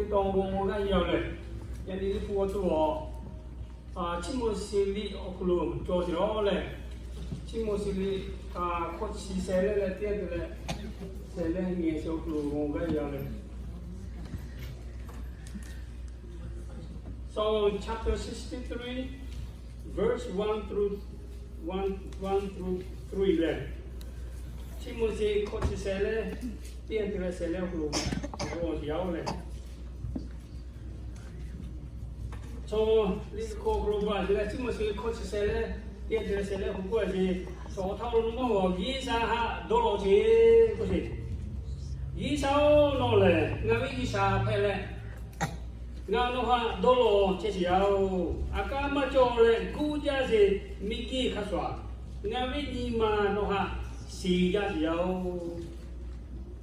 Taw g'aˇ yaˇ lehˬ, yaꞈ nyi liꞈ hpu awˬ to a, Chiˇ mvuh shiˍ liꞈ awˬ hk'aw lo cawˬ sheˍ lawˬ lehˬ, Chiˇ mvuh shiˍ liꞈ hkawˇ chi shehˍ leh leh teˇ yanˇ te leh shehˍ leh nyi shehˍ awˬ hk'aw lo g'aˇ yaˇ lehˬ, Psalm chapter sixty-three, verse one through one, one through three lehˬ, Chiˇ mvuh shiˍ hkawˇ chi shehˍ leh teˇ yanˇ te leh shehˍ leh awˬ hk'aw lo g'aˇ yaˇ lehˬ, chaw liꞈ hkawˇ awˬ hk'aw lo ba te leh Chiˇ mvuh shiˍ hkawˇ chi shehˍ leh teˇ yanˇ te leh shehˍ leh awˬ hk'aw lo k'oˆ ve, chaw htaꞈ lo maˇ g'awˬ, G'uiˬ sha haꞈ dawˇ lawˬ sheˍ k'oˆ sheˍ. G'uiˬ sha-oˬ, nawˬ lehˬ ngaˬ ve G'uiˬ sha hpehꞈ leh, ngaˬ nawˬ haꞈ dawˇ lawˬ chehˇ sheˍ yaˇ-oˬ. A kaˉ maˇ cawˬ leh guˇ jaˇ sheˍ, miˬ guiˬ hk'a shuˍ-aˬ, ngaˬ ve nyi ma nawˬ haꞈ shiˍ jaˇ sheˍ yaˇ-oˬ.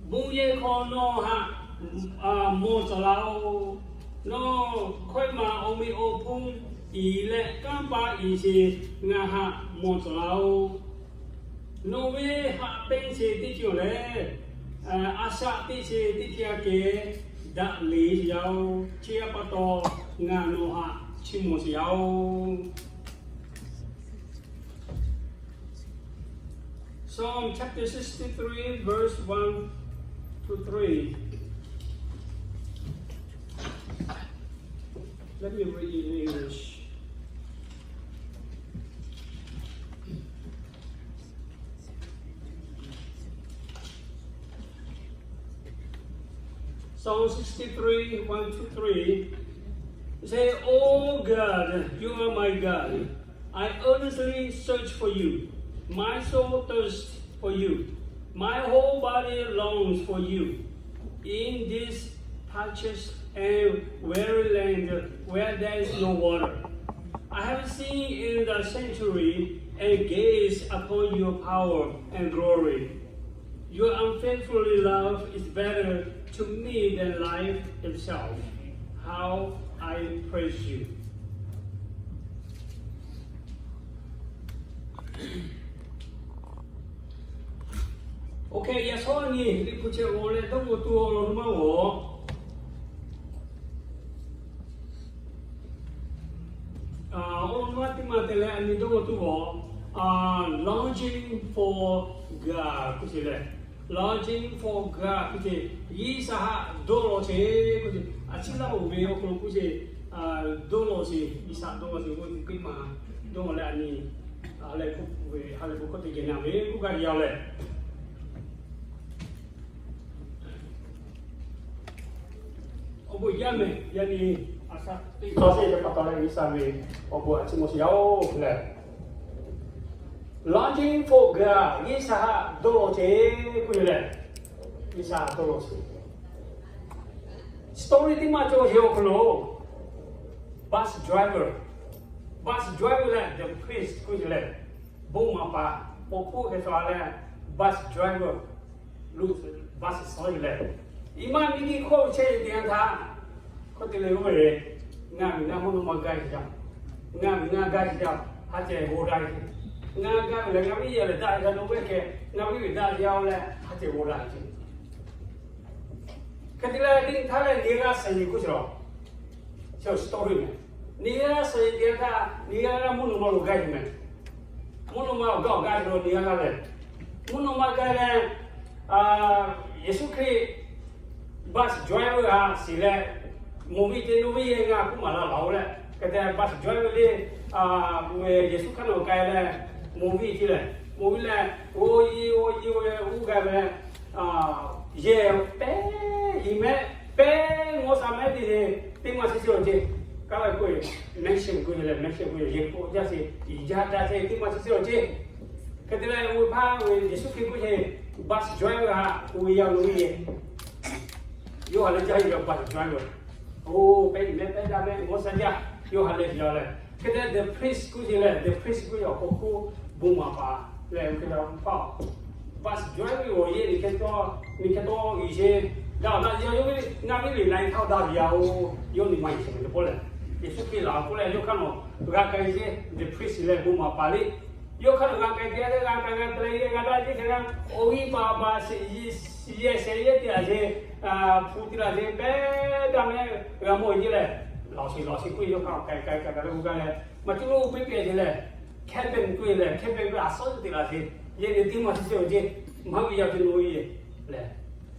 Bon yehˬ hk'aw nawˬ haꞈ mawˬ tcuhˍ laˇ-oˬ. Nawˬ hkawehˇ ma awˬ meꞈ awˬ hponˇ iˍ leh kanˇ paˆ iˍ sheˍ ngaˬ haꞈ mawˬ tcuhˍ laˇ-oˬ. Nawˬ ve haꞈ pehnˇ sheˍ teˇ ceuˬ lehˬ, a shaꞈ teˇ sheˍ teˇ ceuˬ aꞈ kehˬ daꞈ le sheˍ yaˇ-oˬ. Chi htaꞈ pa taw ngaˬ nawˬ haꞈ chiˇ mvuh sheˍ yaˇ-oˬ. Psalm chapter sixty-three, verse one to three. Let me read in English. Psalm sixty-three, one to three. Say, "O God, you are my God. I earnestly search for you. My soul thirsts for you. My whole body longs for you in this parched and weary land where there is no water. I have sinned in the sanctuary and gazed upon your power and glory. Your unfaithful love is better to me than life itself. How I praise you." Okay, yaꞈ shawˉ nyi liꞈ hpu chehˇ-oˬ leh dawˇ g'aw tuˬ awˬ lawn maˇ g'awˬ. Awˬ lawn maˇ teˇ maˬ te leh a nyi dawˇ g'aw tuˬ g'awˬ, Longing for God k'oˆ sheˍ lehˬ, Longing for God k'oˆ sheˍ, G'uiˬ sha haꞈ dawˇ lawˬ sheˍ k'oˆ sheˍ, a ciˉ laˇ oˬ ve awˬ hk'aw lo k'oˆ sheˍ, dawˇ lawˬ sheˍ, G'uiˬ sha dawˇ lawˬ sheˍ k'oˆ ve teˇ maˬ dawˇ g'aw leh a nyi, a leh k'oˆ ve ha lehˬ bon hkawˇ te geh na ve k'oˆ gaˇ ve yaˇ lehˬ, awˬ bon yaˇ mehˍ yaˇ nyi, a shaꞈ teˇ tawˇ sheˍ pa taw leh G'uiˬ sha ve awˬ bon a ciˉ mawˬ sheˍ yaˇ-oˬ lehˬ, Longing for God, G'uiˬ sha haꞈ dawˇ lawˬ sheˍ k'oˆ ve lehˬ, G'uiˬ sha dawˇ lawˬ sheˍ. Story teˇ maˬ cawˬ sheˍ awˬ hk'aw lo, bus driver, bus driver leh the priest k'oˆ sheˍ lehˬ, bon maˍ paˍ, paw hkuˇ hk'e sha leh bus driver, bus suh sheˍ lehˬ, iˉ maˇ miˬ guiˬ hk'oˆ chehˇ ve teˇ yanˇ htaˇ, hk'oˆ te leh oˇ ve, ngaˬ miˬ ngaˬ mvuhˇ naw ma gaˇ sheˍ jaˇ, ngaˬ miˬ ngaˬ gaˇ sheˍ jaˇ, ha ceh bon daꞈ ve, ngaˬ gaˇ ve lehˬ ngaˬ viˉ yehˬ lehˬ daꞈ g'a lo ve kehˬ, ngaˬ viˉ ve daꞈ jaˇ-oˬ leh ha ceh bon daꞈ ve ce. Hk'e te leh teˇ nyi htaˇ lehˬ, nyi g'aˇ suh nyi k'oˆ sheˍ lawˬ, chi story mehˍ. Nyi g'aˇ suh nyi teˇ yanˇ htaˇ nyi g'aˇ g'aˇ mvuhˇ naw ma lo gaˇ ve mehˍ. Mvuhˇ naw ma awˬ gaˇ awˬ gaˇ lo nyi g'aˇ g'aˇ lehˬ, mvuhˇ naw ma gaˇ leh, Yeˍsuˆ Hkriꞈ bus driver g'a shiˍ leh, mvuhˇ miˬ teˇ lo viˉ yehˬ g'a k'oˆ maˍ la laˬ-oˬ leh, hk'e te bus driver le, Yeˍsuˆ hk'aˇ nawˬ k'ai leh, mvuhˇ miˬ te lehˬ, mvuhˇ miˬ lehˬ g'aw yi g'aw yi g'aw uˉ gaˇ ve, yehˬ pehˉ iˍ mehˆ pehˉ g'awˇ sha mehˉ te le, teˇ maˬ chi chi awˬ ce, kaˇ la k'oˆ ve, mansion k'oˆ ve lehˬ mansion k'oˆ ve yehˬ k'o jaˇ sheˍ, iˍ jaˇ daꞈ sheˍ teˇ maˬ chi chi awˬ ce. Hk'e te leh oˇ ve hpaˇ ve Yeˍsuˆ Hkriꞈ k'oˆ sheˍ, bus driver htaꞈ k'oˆ ve yaˇ lo viˉ yehˬ, yawˇ ha lehˬ jaˇ ve bus driver, oˇ pehˉ iˍ mehˆ pehˉ daˇ mehˆ g'awˇ sha jaˇ, yawˇ ha lehˬ jaˇ leh. Hk'e te leh the priest k'oˆ sheˍ lehˬ, the priest k'oˆ ve awˬ hk'aw hk'oˆ bon maˍ paˍ leh hk'e te hpaˇ bus driver ve awˬ yehˬ nyi hk'e tawˇ, nyi hk'e tawˇ iˍ sheˍ, daꞈ daꞈ yaˇ yawˇ ve, ngaˬ viˉ ve la nyi htaˇ daꞈ ve yaˇ-oˬ, yawˇ nyi ma iˍ sheˍ ve teˇ pawˆ lehˬ, Yeˍsuˆ Hkriꞈ laˬ k'oˆ leh yawˇ hk'aˇ nawˬ g'a k'ai sheˍ, the priest leh bon maˍ paˍ le. Yawˇ hk'aˇ nawˬ g'a k'ai te leh g'a k'ai g'a te leh g'a daꞈ ve hk'e g'a, awˬ viˉ paˍ paˍ sheˍ yiˇ Shiˍ yehˬ shehˍ yehˬ te laˬ ce, hpu te laˬ ce pehˉ daˇ mehˆ g'a mawˬ-e ce lehˬ, lawˬ shiˍ lawˬ shiˍ k'oˆ ve yawˇ hk'aˇ k'ai k'ai k'ai k'ai leh g'oˇ gaˇ leh, maˇ cuˇ lo piˇ piˇ ce lehˬ, cabin k'oˆ ve lehˬ, cabin k'oˆ ve a suhˉ te laˬ ce, yehˬ ve teˇ maˬ chi ce awˬ ce, maˇ g'a yaˇ ce lo ve lehˬ,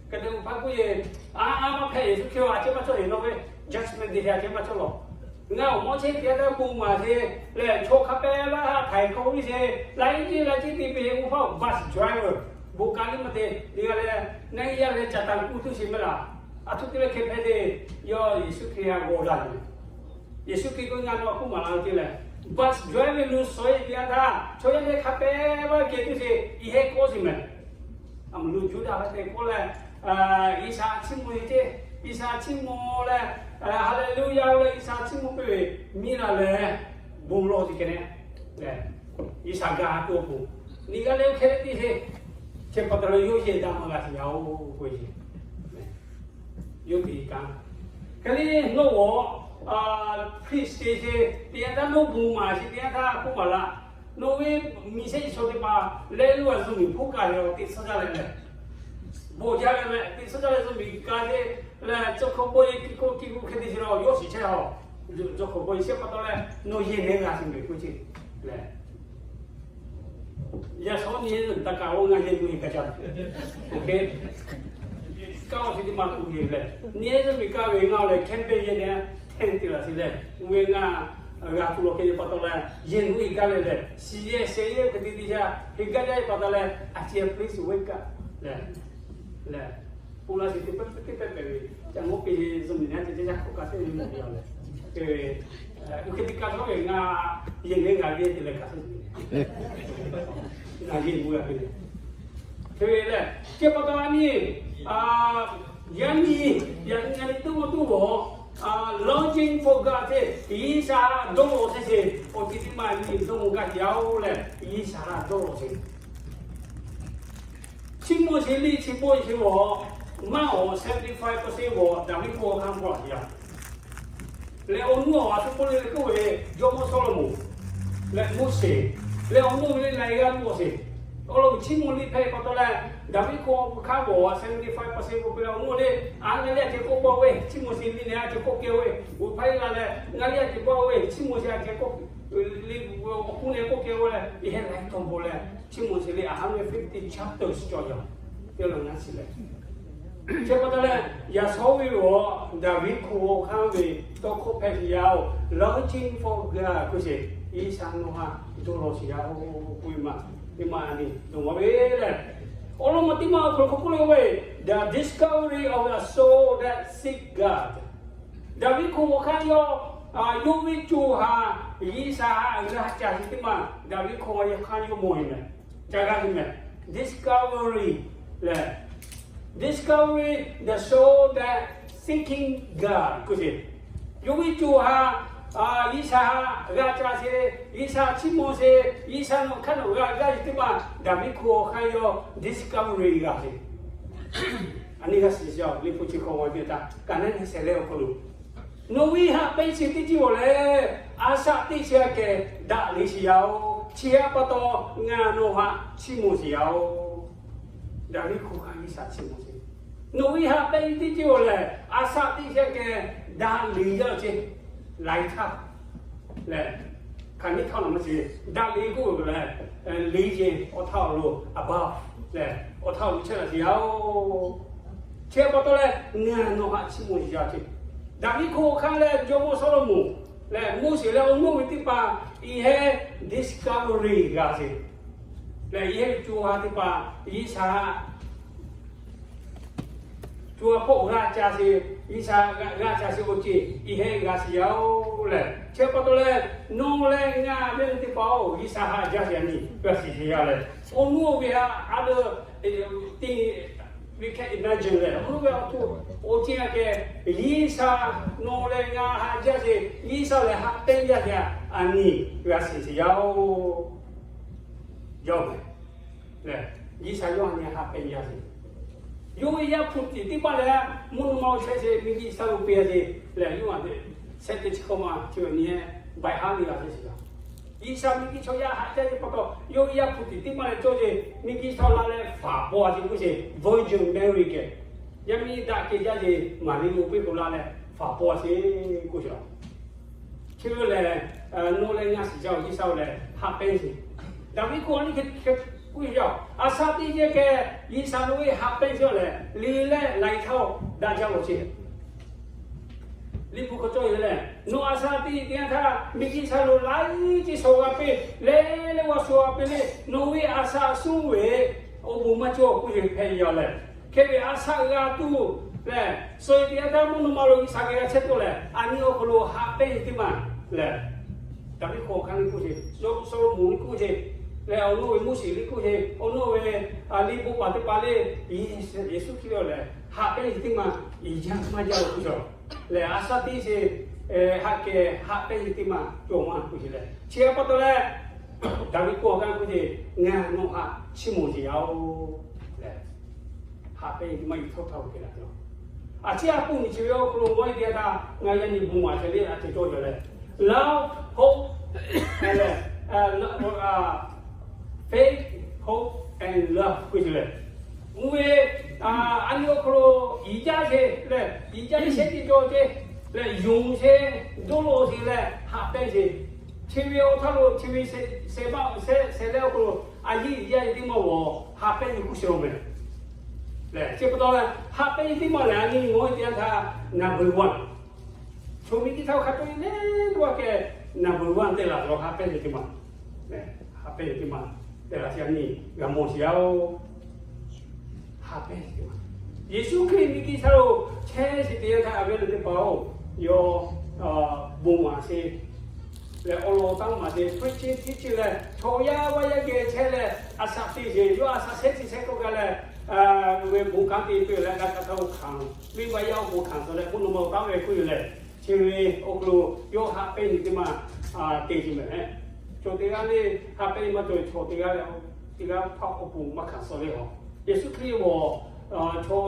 hk'e te maˇ hpaˇ k'oˆ ve, a a maˇ hpehꞈ, Yeˍsuˆ Hkriꞈ a ciˉ maˇ cawˇ ve, nawˬ ve judgment te a ciˉ maˇ cawˇ lawˬ. Ngaˬ awˬ mawˇ chehˇ te a taˇ bon maˍ ce lehˬ, chaw hk'a pehˉ laˇ htaꞈ htaiˍ hk'awꞈ ve ce, laiˉ ceuˬ laiˉ ceuˬ te ve, oˇ hpaˇ bus driver, bon kaˇ liˇ maˇ te, teˇ g'aˇ leh neˇ yaˇ leh caˬ taˍ kuˇ tuˬ sheˍ maˇ laˬ. A htoꞈ te leh hk'e hpehꞈ te, yawˇ Yeˍsuˆ Hkriꞈ htaꞈ g'awˬ daꞈ ve. Yeˍsuˆ Hkriꞈ k'oˆ ve, ngaˬ nawˬ htaꞈ k'oˆ maˍ laˇ ve ce lehˬ, bus driver lo suh-e ve a htaˇ, chaw yaˇ leh hk'a pehˉ maˇ kehˬ tuˬ sheˍ, i heh k'awˇ sheˍ mehˍ. A mvuhˇ lo Juˇdaꞈ hk'a te k'oˆ leh, G'uiˬsha chiˇ mvuh ve ce, G'uiˬsha chiˇ mvuh leh, Haˍleˍluˆyaˇ leh G'uiˬsha chiˇ mvuh piˇ ve, miˇ la leh bon lawˬ ce kehˬ nehˬ lehˬ, G'uiˬsha ga tuˬ awˬ pon, ni g'a leh oˇ hk'e te te ce, chi pa taw leh yawˇ yehˬ daꞈ maˇ g'a te yaˇ-oˬ k'oˆ ve ce. Yawˇ te kaꞈ, hk'e le nawˬ g'awˬ hpeꞈ sheˍ ce, teˇ yanˇ htaˇ nawˬ bon maˍ sheˍ, teˇ yanˇ htaˇ k'oˆ maˍ laˇ. Nawˬ ve miˬ shehˆ iˉ shaw teˇ hpaˍ leh lo a zuhꞈ miˬ hpoˆ kaꞈ leh teˇ suhˉ jaˇ leh leh, bon jaˇ leh leh teˇ suhˉ jaˇ leh zuhꞈ miˬ kaꞈ te leh, cawˬ hkawꞈ bawˆ e kiˇ hkawꞈ kiˇ hkawꞈ hk'e te ce leh yawˇ shiˍ chehˇ a. Cawˬ hkawꞈ bawˆ e shehˆ pa taw leh nawˬ yehˬ nehˬ g'a sheˍ mehˍ k'oˆ ce lehˬ, yaꞈ shawˉ nyi taˇ kaꞈ oˇ ngaˬ yehˬ mvuh e kaꞈ ca, kaˇ awˬ shiˍ teˇ ma tuˬ yeˬ lehˬ, nyi zuhꞈ miˬ kaˇ ve ngaˬ lehˬ hkehˇ pehˇ yehˬ nehˬ hkehˇ te laˬ sheˍ lehˬ, oˇ ve ngaˬ g'a tuˬ lawˬ hk'e pa taw leh yehˬ mvuh e gaˇ leh lehˬ, shiˍ yehˬ shehˍ yehˬ hk'e te te ca hk'e gaˇ jaˇ ve pa taw leh, a ciˉ place wake up lehˬ, lehˬ, pon la shiˍ teˇ pehˉ teˇ pehˉ pehꞈ ve, ca mawˇ pe zuhꞈ miˬ nehˬ a ciˉ ca ca hk'awꞈ kaꞈ teˇ ve mawˇ ve a lehˬ, oˇ hk'e te kaꞈ htawˇ ve ngaˬ yehˬ nehˬ g'a ve te leh kaꞈ te, ngaˬ yehˬ mvuh g'a ve le. Hk'e ve lehˬ, chi pa taw a nyi, yaꞈ nyi, yaꞈ nyi a nyi dawˇ mawˇ tuˬ g'awˬ, longing for God ce, G'uiˬsha dawˇ mawˇ chehˇ ce, awˬ ceuˬ teˇ ma nyi dawˇ mawˇ gaˇ ce yaˇ-oˬ lehˬ, G'uiˬsha dawˇ mawˇ ce. Chiˇ mvuh sheˍ liˇ chi bawˆ e sheˍ g'awˬ, maˇ awˬ seventy five percent g'awˬ Daˍviˆ hk'oˆ hk'aˇ bawˆ a ce yaˇ. Leh awˬ nuˇ awˬ a htoꞈ k'oˆ le k'oˆ ve, jawˇmawˇ Sawˉlaꞈmonˍ leh Moˉseˍ leh awˬ nuˇ ve le la e g'aˇ mawˇ sheˍ. Awˬ lawn chiˇ mvuh liˇ hpehꞈ pa taw leh, Daˍviˆ hk'oˆ hk'aˇ g'awˬ seventy five percent k'oˆ piˇ leh awˬ nuˇ le, a ngaˬ liˇ a ceh k'oˆ bawˆ ve, chiˇ mvuh sheˍ liˇ nehˬ a ceh k'oˆ kehˬ ve, g'uiˬ hpaˇ e la leh ngaˬ liˇ a ceh bawˆ ve, chiˇ mvuh sheˍ a ceh k'oˆ, liˇ awˬ hk'oˆ nehˬ k'oˆ kehˬ ve leh, i heh la e tawˇ bawˆ leh, chiˇ mvuh sheˍ liˇ a hundred fifty chapters cawˬ yaˇ, teˇ la ngaˇ shiˍ leh Chi pa taw leh, yaꞈ shawˉ ve awˬ Daˍviˆ hk'oˆ hk'aˇ ve tawˇ hkawˇ hpehꞈ sheˍ yaˇ-oˬ, longing for God k'oˆ sheˍ, G'uiˬsha nawˬ htaꞈ dawˇ law sheˍ yaˇ-oˬ k'oˆ ve maˇ, teˇ maˇ a nyi dawˇ maˇ ve lehˬ, awˬ lawn maˇ teˇ maˇ awˬ hk'aw lo hk'aw k'oˆ le ve, the discovery of a soul that seek God. Daˍviˆ hk'oˆ awˬ hk'aˇ yawˇ, yawˇ ve co ha G'uiˬsha htaꞈ g'a ca sheˍ teˇ maˇ, Daˍviˆ hk'oˆ awˬ hk'aˇ yawˇ mawˬ e mehˍ, ca g'a sheˍ mehˍ, discovery lehˬ, discovery the soul that seeking God k'oˆ sheˍ. Yawˇ ve co ha G'uiˬsha htaꞈ g'a ca sheˍ, G'uiˬsha chiˇ mvuh sheˍ, G'uiˬsha nawˬ hk'aˇ nawˬ g'a gaˇ sheˍ teˇ maˇ, Daˍviˆ hk'oˆ awˬ hk'aˇ yawˇ discovery g'a sheˍ. A nyi g'a shiˍ shiˍ-oˬ, liꞈ hpu chi hk'aw g'aw te taˇ kaꞈ neˉ neˉ shehˍ leh awˬ hk'aw lo, nawˬ ve haꞈ pehnˇ chi teˇ ceuˬ awˬ lehˬ, a shaꞈ teˇ chi a kehˬ daꞈ le sheˍ yaˇ-oˬ. Chi htaꞈ pa taw ngaˬ nawˬ htaꞈ chiˇ mvuh sheˍ yaˇ-oˬ. Daˍviˆ hk'oˆ hk'aˇ G'uiˬsha chiˇ mvuh sheˍ. Nawˬ ve haꞈ pehnˇ chi teˇ ceuˬ awˬ lehˬ, a shaꞈ teˇ chi a kehˬ daꞈ le yaˇ ce, laiˬ htaˇ lehˬ, hkanˍ niˉ htaˇ nawˬ maˇ shiˍ, daꞈ le k'oˆ ve lehˬ, le ce awˬ htaˇ awˬ lo above lehˬ, awˬ htaˇ awˬ lo chehˇ laˬ sheˍ yaˇ-oˬ. Chi pa taw leh ngaˬ nawˬ htaꞈ chiˇ mvuh sheˍ yaˇ ce. Daˍviˆ hk'oˆ awˬ hk'aˇ lehˬ, jawˇmawˇ Sawˉlaꞈmonˍ lehˬ, Moˉseˍ leh awˬ nuˇ ve teˇ hpaˍ, i heh discovery g'a sheˍ lehˬ, i heh co ha teˇ hpaˍ G'uiˬsha co ha hpawˇ g'a ca sheˍ, G'uiˬsha g'a ca sheˍ awˬ ceuˬ i heh g'a shiˍ yaˇ-oˬ lehˬ, chi pa taw leh nawˬ leh ngaˬ ve teˇ hpaˍ-oˬ, G'uiˬsha haꞈ jaˇ sheˍ a nyi g'a shiˍ sheˍ yaˇ lehˬ, awˬ nuˇ ve haꞈ a le, teˇ ve hkehˇ imagine lehˬ, awˬ nuˇ ve awˬ htoꞈ awˬ ceuˬ a kehˬ, G'uiˬsha nawˬ leh ngaˬ haꞈ jaˇ sheˍ, G'uiˬsha lehˬ haꞈ pehnˇ jaˇ sheˍ a nyi g'a shiˍ sheˍ yaˇ-oˬ. Yawˇ ve lehˬ, G'uiˬsha yawˇ a nyi haꞈ pehnˇ jaˇ sheˍ. Yawˇ ve Yaˇ hpu tiꞈ teˇ hpaˍ lehˬ, mvuhˇ naw ma chehˇ sheˍ, miˬguiˬ sha lo peˇ a sheˍ lehˬ, yawˇ a te shehˆ teˇ chi hk'awꞈ ma chi ve nyi baiˬ haˉ le g'a sheˍ sheˍ yaˇ. G'uiˬsha miˬguiˬ chaw yaˇ haꞈ jaˇ ve pa taw, yawˇ yaˇ hpu tiꞈ teˇ maˇ leh cawˇ ve miˬguiˬ chaw la leh faˍ paw a ce k'oˆ ce, Virgin Mary kehˬ, yaˇ miˇ daꞈ kehˬ jaˇ ve Maˍriˆ lo piˇ k'o la leh faˍ paw a ce k'oˆ ce. Chi ve lehˬ, nawˬ leh ngaˬ shiˍ jaˇ-oˬ, G'uiˬsha-oˬ lehˬ haꞈ pehnˇ sheˍ. Daˍviˆ hkawˇ a nyi hk'e k'oˆ ve, a shaꞈ teˇ yehˬ kehˬ G'uiˬsha nawˬ ve haꞈ pehnˇ sheˍ lehˬ, liꞈ leh laiˬ htaˇ daꞈ jaˇ-oˬ ce. Liꞈ hpu hk'aw cawˇ ve lehˬ, nawˬ a shaꞈ teˇ yehˬ teˇ yanˇ htaˇ miˬguiˬ chaw lo laiˉ ceuˬ shawˍ g'a piˇ leh, leh g'a shawˍ g'a piˇ leh, nawˬ ve a shaꞈ suhˉ ve awˬ bon maˇ cawˇ k'oˆ ve hpehꞈ ve yoˬ lehˬ. Hk'e ve a shaꞈ g'a tuˬ lehˬ, shawˍ teˇ yanˇ htaˇ mvuhˇ naw ma lo G'uiˬsha geh g'a chehˇ tuˬ lehˬ, a nyi awˬ hk'aw lo haꞈ pehnˇ sheˍ teˇ maˬ lehˬ, Daˍviˆ hkawˇ hk'a nyi k'oˆ ce, Sawˉlaꞈmonˍ liꞈ k'oˆ ce, leh awˬ naw ve Moˉseˍ liꞈ k'oˆ ce, awˬ naw ve liꞈ bon paˍ teˇ hpaˍ lehˬ, Yeˍsuˆ Hkriꞈ lehˬ haꞈ pehnˇ sheˍ teˇ maˬ iˉ jaˇ maˇ jaˇ-oˬ k'oˆ ce. Lehˬ a shaꞈ teˇ sheˍ haꞈ kehˬ haꞈ pehnˇ sheˍ teˇ maˬ cawˬ maˇ k'oˆ ce lehˬ, chi pa taw leh Daˍviˆ hkawˇ hk'a k'oˆ ce, Ngaˬ nawˬ htaꞈ chiˇ mvuh sheˍ yaˇ-oˬ lehˬ, haꞈ pehnˇ sheˍ teˇ maˬ iˉ htawˇ htaˇ oˇ hk'e la ce. A ciˉ a pun nyi chi ve awˬ hk'aw lo g'awˇ e teˇ yanˇ htaˇ ngaˬ yaˇ nyi bon maˍ ce lehˬ a ceh cawˇ ve lehˬ, love, hope, and leh, faith, hope and love k'oˆ ce lehˬ, oˇ ve a nyi awˬ hk'aw lo iˉ jaˇ sheˍ lehˬ, iˉ jaˇ sheˍ ce cawˇ ce lehˬ, yonˍ sheˍ, dawˇ law sheˍ leh haꞈ pehnˇ sheˍ. Chi ve awˬ hk'aw lo chi ve shehˍ ma shehˍ leh awˬ hk'aw lo a yiˉ iˉ jaˇ ve teˇ maˬ g'awˬ haꞈ pehnˇ sheˍ k'oˆ sheˍ-oˬ mehˍ. Lehˬ chi pa taw leh haꞈ pehnˇ sheˍ teˇ maˬ lehˬ a nyi g'awˇ e teˇ yanˇ htaˇ number one, chaw miˬguiˬ htaˇ hk'a peu-eˬ leh g'awˇ kehˬ number one te laˬ ve haꞈ pehnˇ sheˍ teˇ maˬ. Haꞈ pehnˇ sheˍ teˇ maˬ te laˬ sheˍ a nyi g'a mawˬ sheˍ yaˇ-oˬ. Haꞈ pehnˇ sheˍ teˇ maˬ, Yeˍsuˆ Hkriꞈ miˬguiˬ htaˇ lo chehˇ sheˍ teˇ yanˇ htaˇ a ve le teˇ hpaˍ-oˬ, yawˇ bon maˍ sheˍ leh awˬ lawn taˇ maˍ sheˍ, hpeuꞈ ce hpeuꞈ ce leh chaw yaˇ vaˇ yaˇ geh chehˇ leh a shaꞈ teꞈ sheˍ, yawˇ a shaꞈ shehˉ chi shehˉ k'oˆ gaˇ leh, ve bon kanˉ te peuˬ leh g'a hk'a htaˇ lo hkanˍ, venˇbaˆ yaˇ awˬ bon hkanˍ suh leh mvuhˇ naw ma awˬ taˉ ve k'oˆ ve lehˬ, chi ve awˬ hk'aw lo yawˇ haꞈ pehnˇ sheˍ teˇ maˬ te ce mehˍ. Chaw teˇ g'aˇ le haꞈ pehnˇ maˇ cawˬ ve chaw teˇ g'aˇ leh teˇ g'aˇ hpaˇ awˬ bon maˇ hkanˍ suh le a. Yeˍsuˆ Hkriꞈ g'awˬ chaw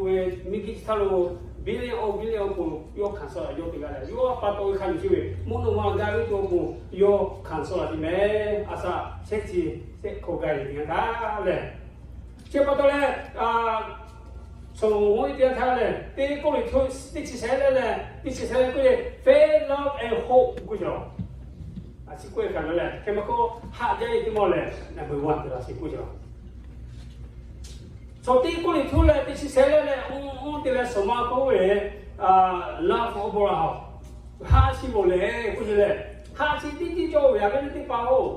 ve miˬguiˬ htaˇ lo billion awˬ billion awˬ bon yawˇ hkanˍ suh leh yawˇ teˇ g'aˇ leh yawˇ pa taw ve hk'a yuˬ sheˍ ve mvuhˇ naw ma gaˇ ve awˬ bon yawˇ hkanˍ suh la te mehˍ. A shaꞈ shehˉ chi shehˉ hk'aw gaˇ ve teˇ yanˇ htaˇ lehˬ, chi pa taw leh, shaˍ oˇ ve teˇ yanˇ htaˇ lehˬ, teˇ kawˆ ve teˇ chi shehˍ leh leh teˇ chi shehˍ leh k'oˆ ve faith, love and hope k'oˆ ce. A ciˉ k'oˆ ve hk'a gaˬ lehˬ, hk'e maˇ k'oˆ haꞈ jaˇ ve teˇ maˬ lehˬ number one te laˬ sheˍ k'oˆ ce. Shaˍ teˇ kawˆ ve htaˇ leh teˇ chi shehˍ leh leh oˇ oˇ te leh shaˍ ma k'oˆ ve, love awˬ bon la haꞈ, haꞈ shiˍ bawˬ lehˬ k'oˆ ce lehˬ, haꞈ chi teˇ ceuˬ cawˬ ve a ve le teˇ hpaˍ-oˬ,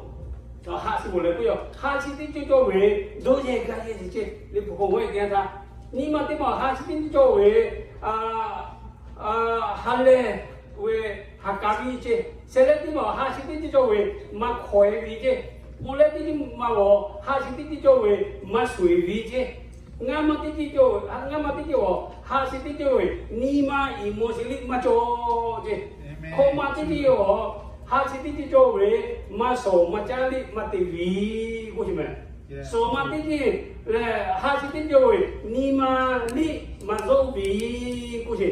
haꞈ shiˍ bawˬ lehˬ k'oˆ ve, haꞈ chi teˇ ceuˬ cawˬ ve dawˇ yehˬ gaˇ yehˬ ce ce le pu k'o g'awˇ e teˇ yanˇ htaˇ, nyi ma teˇ maˬ haꞈ chi teˇ ceuˬ cawˬ ve ha lehˬ ve ha kaˍ ve ce, shehˍ leh teˇ maˬ haꞈ chi teˇ ceuˬ cawˬ ve maˇ hkawehˍ ve ce, mvuhˇ leh teˇ maˬ g'awˬ haꞈ chi teˇ ceuˬ cawˬ ve maˇ shuˍ eˬ ve ce, ngaˇ ma teˇ ceuˬ cawˬ, ngaˇ ma teˇ ceuˬ g'awˬ haꞈ chi teˇ ceuˬ cawˬ ve nyi ma iˉ mvuh sheˍ liˇ maˇ cawˬ ce, hkawꞈ ma teˇ ceuˬ g'awˬ haꞈ chi teˇ ceuˬ cawˬ ve maˇ shawˍ maˇ caˉ liˇ maˇ te ve k'oˆ ce mehˍ. Shaˍ ma teˇ ceuˬ lehˬ haꞈ chi teˇ ceuˬ cawˬ ve nyi ma liˇ maˇ zuhˆ ve k'oˆ ce.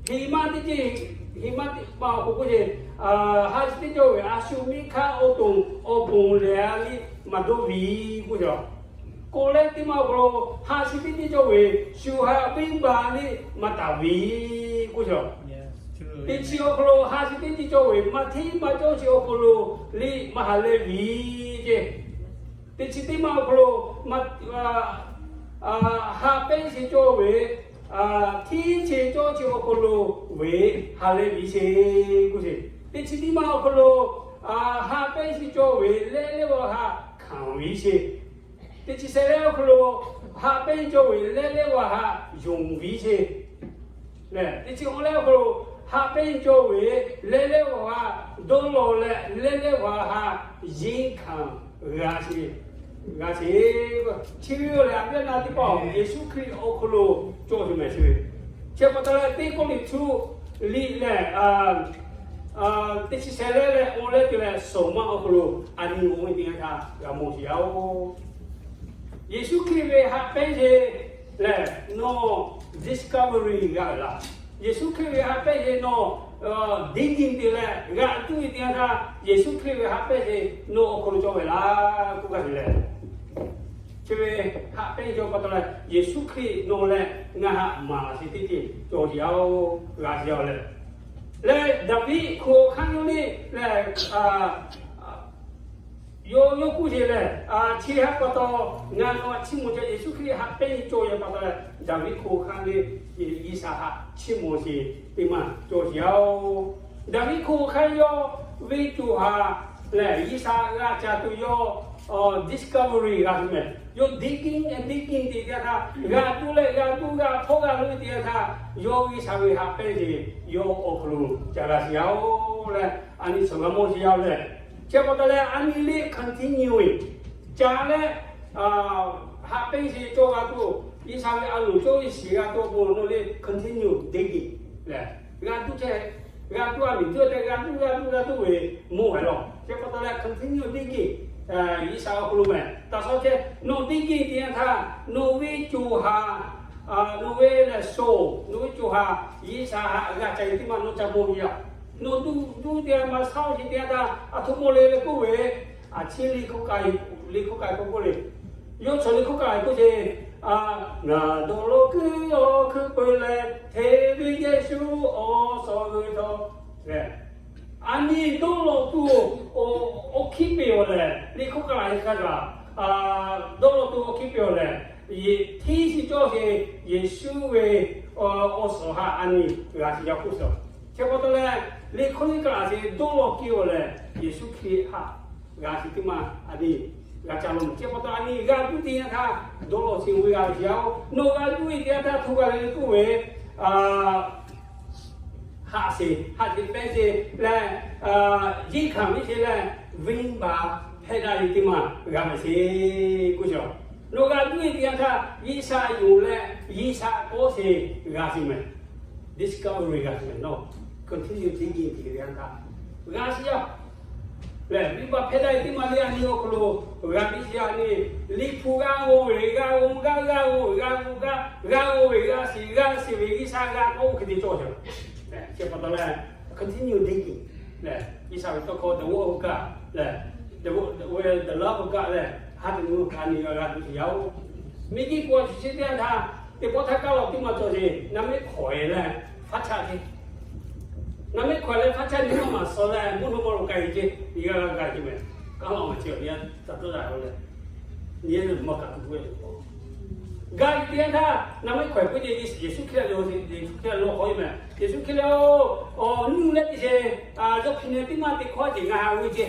Heˍ ma teˇ ceuˬ, heˍ ma teˇ hpaˍ awˬ hk'aw k'oˆ ce, haꞈ chi teˇ ceuˬ cawˬ ve a shu miˇ hkaˆ awˬ to awˬ pon lehˬ a liˇ maˇ dawˇ ve k'oˆ ce. K'oˆ leh teˇ maˬ awˬ hk'aw lo haꞈ chi teˇ ceuˬ cawˬ ve shu haꞈ venˇbaˆ liˇ maˇ taˍ ve k'oˆ ce. Teˇ chi awˬ hk'aw lo haꞈ chi teˇ ceuˬ cawˬ ve maˇ hteˇ maˇ cawˇ chi awˬ hk'aw lo liˇ maˇ ha leh ve ce. Teˇ chi teˇ maˬ awˬ hk'aw lo haꞈ pehnˇ chi cawˬ ve hteˇ chi cawˇ chi awˬ hk'aw lo ve ha leh ve ce k'oˆ ce. Teˇ chi teˇ maˬ awˬ hk'aw lo haꞈ pehnˇ chi cawˬ ve leh leh g'awˬ haꞈ hkanˍ ve ce. Teˇ chi shehˍ leh awˬ hk'aw lo haꞈ pehnˇ cawˬ ve leh leh g'awˬ haꞈ yonˍ ve ce. Teˇ chi awˬ leh awˬ hk'aw lo haꞈ pehnˇ cawˬ ve leh leh g'awˬ haꞈ dawˇ law leh leh leh g'awˬ haꞈ yeˇ hkanˍ g'a ce, g'a ce. Chi ve yoˬ lehˬ a viˉ na teˇ hpaˍ Yeˍsuˆ Hkriꞈ awˬ hk'aw lo cawˬ ve mehˍ ce. Chi pa taw leh teˇ kawˆ liꞈ htuˇ liꞈ lehˬ, teˇ chi shehˍ leh leh awˬ leh te leh shaˍ ma awˬ hk'aw lo a nyi g'awˇ ve teˇ yanˇ htaˇ g'a mawˬ sheˍ yaˇ-oˬ. Yeˍsuˆ Hkriꞈ ve haꞈ pehnˇ ce lehˬ nawˬ discovery g'a ve laˇ. Yeˍsuˆ Hkriꞈ ve haꞈ pehnˇ ve nawˬ digging te leh g'aꞈ tuˉ ve teˇ yanˇ htaˇ, Yeˍsuˆ Hkriꞈ ve haꞈ pehnˇ ve nawˬ awˬ hk'aw lo cawˬ ve laˇ k'oˆ gaˇ ve lehˬ, chi ve haꞈ pehnˇ ve pa taw leh, Yeˍsuˆ Hkriꞈ nawˬ leh ngaˬ haꞈ maˍ laˬ sheˍ teˇ ceuˬ cawˬ sheˍ yaˇ-oˬ, g'a sheˍ yaˇ-oˬ leh, leh Daˍviˆ hk'oˆ hk'aˇ yawˇ le leh, yawˇ yawˇ k'oˆ sheˍ lehˬ, chi htaꞈ pa taw ngaˬ nawˬ htaꞈ chiˇ mvuh ceh, Yeˍsuˆ Hkriꞈ haꞈ pehnˇ ve cawˬ ve pa taw leh, Daˍviˆ hk'oˆ hk'aˇ le G'uiˬsha htaꞈ chiˇ mvuh sheˍ teˇ maˇ cawˬ sheˍ yaˇ-oˬ. Daˍviˆ hk'oˆ hk'aˇ yawˇ ve co ha lehˬ, G'uiˬsha g'a ca tuˬ yawˇ discovery g'a tuˬ mehˬ. Yawˇ digging and digging te teˇ yanˇ htaˇ, g'a tuˉ leh g'a tuˉ g'a hpawˇ g'a loꞈ e teˇ yanˇ htaˇ, yawˇ G'uiˬsha ve haꞈ pehnˇ ve yawˇ awˬ hk'aw lo ca g'a sheˍ yaˇ-oˬ leh, a nyi shawˍ g'a mawˇ sheˍ yaˇ-oˬ leh, chi pa taw leh a nyi le continue ca leh, haꞈ pehnˇ sheˍ cawˬ g'a tuˬ, G'uiˬsha ve a loˍ cawˬ ve shiˍ g'a tuˬ awˬ pon nawˬ le continue digging lehˬ, g'a tuˉ chehˇ, g'a tuˉ a miˬ tuˉ tehꞈ g'a tuˉ g'a tuˉ g'a tuˉ ve mawˇ ve lawˬ. Chi pa taw leh continue digging, G'uiˬsha awˬ hk'aw lo mehˬ. Taˇ shawˉ chehˇ nawˬ digging te yanˇ htaˇ, nawˬ ve co ha, nawˬ ve lehˬ shoˍ, nawˬ ve co ha G'uiˬsha haꞈ g'a ca e teˇ maˇ nawˬ ca mawˇ ve yaˇ. Nawˬ duˇ duˇ te maˇ shaˉ-oˬ sheˍ teˇ yanˇ htaˇ, aˬ htoꞈ ma le le k'oˆ ve, a chi liꞈ hkawˇ k'ai, liꞈ hkawˇ k'ai k'oˆ k'oˆ le, yawˇ chaw liꞈ hkawˇ k'ai k'oˆ ce, ngaˬ dawˇ law kuiˉ awˬ hkui peu leh, hteˇ ve Yeˍsuˆ awˬ suhˍ g'uiˬ htawˇ lehˬ, a nyi dawˇ law tuˬ awˬ hkiˉ peˍ awˬ lehˬ, liꞈ hkawˇ k'ai hk'a gaˬ, dawˇ law tuˬ awˬ hkiˉ peˍ awˬ lehˬ, hteˇ shiˍ cawˇ sheˍ Yeˍsuˆ ve awˬ suhˍ haꞈ a nyi g'a shiˍ yaˇ k'oˆ sheˍ. Chi pa taw leh, liꞈ hkawˇ liꞈ kaꞈ a sheˍ dawˇ law kiˇ awˬ lehˬ, Yeˍsuˆ Hkriꞈ haꞈ g'a shiˍ teˇ maˇ a nyi g'a ca law mehˬ. Chi pa taw a nyi g'a tuˉ teˇ yanˇ htaˇ, dawˇ law sheˍ ve g'a shiˍ yaˇ-oˬ. Nawˬ g'a tuˉ ve teˇ yanˇ htaˇ hto g'a le le k'oˆ ve, haꞈ sheˍ, haꞈ sheˍ pehnˇ sheˍ leh, yeˇ hkanˍ viˉ sheˍ leh, venˇbaˆ hpehˇ daꞈ ve teˇ maˇ g'a mehˍ sheˍ k'oˆ sheˍ. Nawˬ g'a tuˉ ve teˇ yanˇ htaˇ, G'uiˬsha yoˬ leh G'uiˬsha k'awꞈ sheˍ g'a sheˍ mehˍ. Discovery g'a sheˍ mehˍ nawˬ, continue digging te ve yanˇ htaˇ g'a shiˍ yaˇ lehˬ, venˇbaˆ hpehˇ daꞈ ve teˇ maˇ le a nyi awˬ hk'aw lo g'a biˇ shiˍ yaˇ le. Liꞈ hpu g'a g'aw ve g'a g'aw g'a g'aw g'a g'aw g'a g'aw ve g'a shiˍ g'a shiˍ ve G'uiˬsha g'a k'awꞈ oˇ hk'e te cawˬ sheˍ. Chi pa taw leh, continue digging lehˬ, G'uiˬsha ve tawˇ hkawˇ the word of God lehˬ, the word, the love of God lehˬ, ha te nu a nyi g'a g'a tuˬ sheˍ yaˇ-oˬ. Miˬguiˬ hk'oˆ a shu chi teˇ yanˇ htaˇ, teˇ pawˆ htaˇ kaˇ law teˇ maˇ cawˬ sheˍ, naˍ mehˆ hkawehˍ leh faˉ chaˆ ce. Naˍ mehˆ hkawehˍ leh faˉ chaˆ nyi maˇ maˍ suh leh, mvuhˇ naw ma lo k'ai ce, nyi g'a g'a g'a ce mehˬ. Kaˇ law maˇ ce, nyi a taꞈ tuˉ la leh, nyi a maˇ kaꞈ tuˬ ve. G'a ve teˇ yanˇ htaˇ, naˍ mehˆ hkawehˍ k'oˆ ce, Yeˍsuˆ Hkriꞈ lo, Yeˍsuˆ Hkriꞈ lo k'oˆ ve mehˬ. Yeˍsuˆ Hkriꞈ lo, awˬ nuˇ leh teˇ sheˍ, yawˇ hpehꞈ neh teˇ maˇ teˇ hkawˇ ce ngaˬ haꞈ ve ce.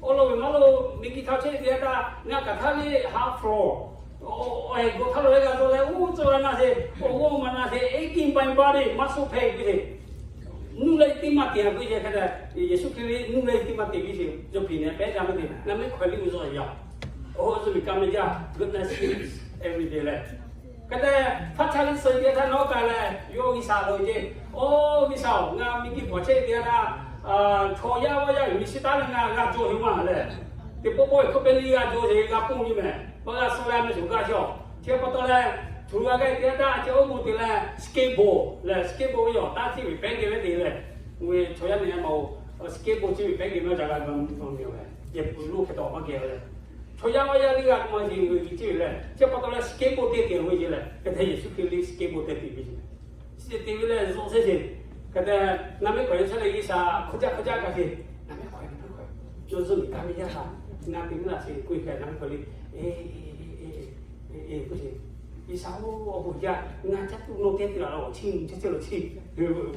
Awˬ lawn ve maˇ lo, miˬguiˬ htaꞈ chehˇ ve teˇ yanˇ htaˇ, ngaˬ kaꞈ htaˇ le ha flo awˬ heh g'aw htaˇ lo leh g'a taw leh, uˉ tcuh g'a na sheˍ, awˬ g'awˇ maˇ na sheˍ, aching my body, maˇ suh hpehꞈ ve ce. Nuˇ leh teˇ maˇ te a ve ce hk'a dehꞈ, Yeˍsuˆ Hkriꞈ ve nuˇ leh teˇ maˇ te ve ce, yawˇ hpehꞈ neh pehˉ jaˇ maˇ te, naˍ mehˆ hkawehˍ liˇ uiˍ zaw yaˇ. Awˬ hk'aw lo miˬ ka meh jaˇ, goodness is every day leh. Hk'e te, faˉ chaˆ liˇ suh teˇ yanˇ htaˇ nawˉ k'ai leh, yawˇ G'uiˬsha lo ce. Awˬ G'uiˬsha-oˬ, ngaˬ miˬguiˬ hk'oˆ chehˇ ve teˇ yanˇ htaˇ, chaw yaˇ g'awˇ yaˇ uiˍ ve shiˉ taˉ leh ngaˬ g'a cawˬ ve maˇ leh, teˇ pawˆ pawˆ e hkawˇ pehˇ liˇ g'a cawˬ ve g'a ponˇ ve mehˬ. Maˇ g'a suh leh meh shoˍ g'a shawˍ. Chi pa taw leh, htu g'a gaˇ teˇ yanˇ htaˇ, chi oˇ moˍ te leh skateboard leh, skateboard ve awˬ taˇ ciˇ ve pehˉ geh ve te leh, ve chaw yaˇ nehˬ ma-oˬ, skateboard ciˇ ve pehˉ geh maˇ ca g'a g'a mvuhˇ naw ma ve, yehˬ pui loˇ hk'e taw maˇ geh ve leh, chaw yaˇ g'awˇ yaˇ liˇ g'a maˇ yeˬ ve ve ciˇ ve leh, chi pa taw leh skateboard te te ve ce leh, hk'e te Yeˍsuˆ Hkriꞈ liˇ skateboard te te ve ce. Chi te ve leh zuhˆ shehˇ sheˍ. Hk'e te, naˍ mehˆ hkawehˍ leh chehˇ leh G'uiˬsha hk'oˆ jaˇ hk'oˆ jaˇ kaꞈ sheˍ, naˍ mehˆ hkawehˍ, naˍ mehˆ hkawehˍ, yawˇ zuhˆ miˬ ka meh jaˇ htaˇ, ngaˬ te mvuhˇ naˆ sheˍ k'oˆ hk'e naˍ mehˆ hkawehˍ liˇ, e, e, k'oˆ sheˍ. G'uiˬsha-oˬ, awˬ bon jaˇ, ngaˬ caˇ tuˬ nawˬ te te la la awˬ chiˇ mvuh chehˇ chehˇ la chi,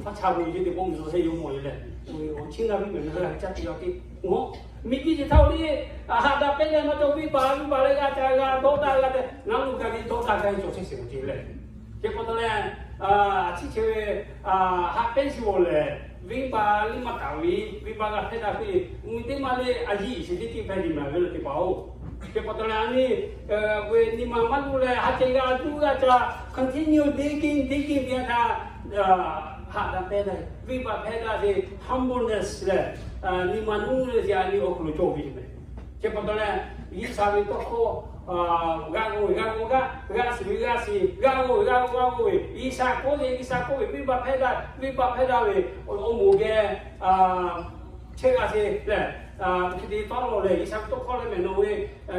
faˉ chaˆ ve ce teˇ pawˆ miˬ zuhˆ shehˇ yawˇ mawˬ ve leh, awˬ chiˇ ngaˬ viˉ mehˬ ngaˬ hui g'a caˇ tuˬ yaˇ te, ngaˬ miˬguiˬ ce htaˇ-oˬ le, haꞈ daꞈ pehˇ leh maˇ cawˬ, venˇbaˆ venˇbaˆ leh g'a ca g'a dawˇ daꞈ g'a tehꞈ ngaˬ hui g'a ve dawˇ daꞈ g'a ve cawˬ chehˇ sheˍ ve ce leh. Chi pa taw leh, a, chi che ve, haꞈ pehnˇ shiˍ-oˬ lehˬ, venˇbaˆ liˇ maˇ taˍ ve, venˇbaˆ g'a hpehˇ daꞈ piˇ, mvuhˇ miˬ teˇ maˇ le a yiˇ sheˍ teˇ ceuˬ hpehꞈ ve maˬ ve le teˇ hpaˍ-oˬ. Chi pa taw leh a nyi, ve nyi ma maˇ luˇ leh ha ceh g'a tuˉ g'a ca continue digging digging ve htaˇ, haꞈ daꞈ pehˇ daꞈ, venˇbaˆ hpehˇ daꞈ ve humbleness leh, nyi ma nuˇ leh ce a nyi awˬ hk'aw lo cawˬ ve yoˬ mehˬ. Chi pa taw leh, G'uiˬsha ve tawˇ hkawˇ g'a g'aw ve g'a g'aw, g'aˇ g'aˇ shiˍ ve g'aˇ shiˍ, g'aˇ g'aw ve g'aˇ g'aw, g'aˇ g'aˇ g'aˇ g'aˇ ve, G'uiˬsha k'oˆ ve, G'uiˬsha k'oˆ ve, venˇbaˆ hpehˇ daꞈ, venˇbaˆ hpehˇ daꞈ ve, awˬ moˍ geh chehˇ g'a sheˍ lehˬ, hk'e te tawˇ lawˬ lehˬ, G'uiˬsha ve tawˇ hkawˇ leh mehˬ nawˬ ve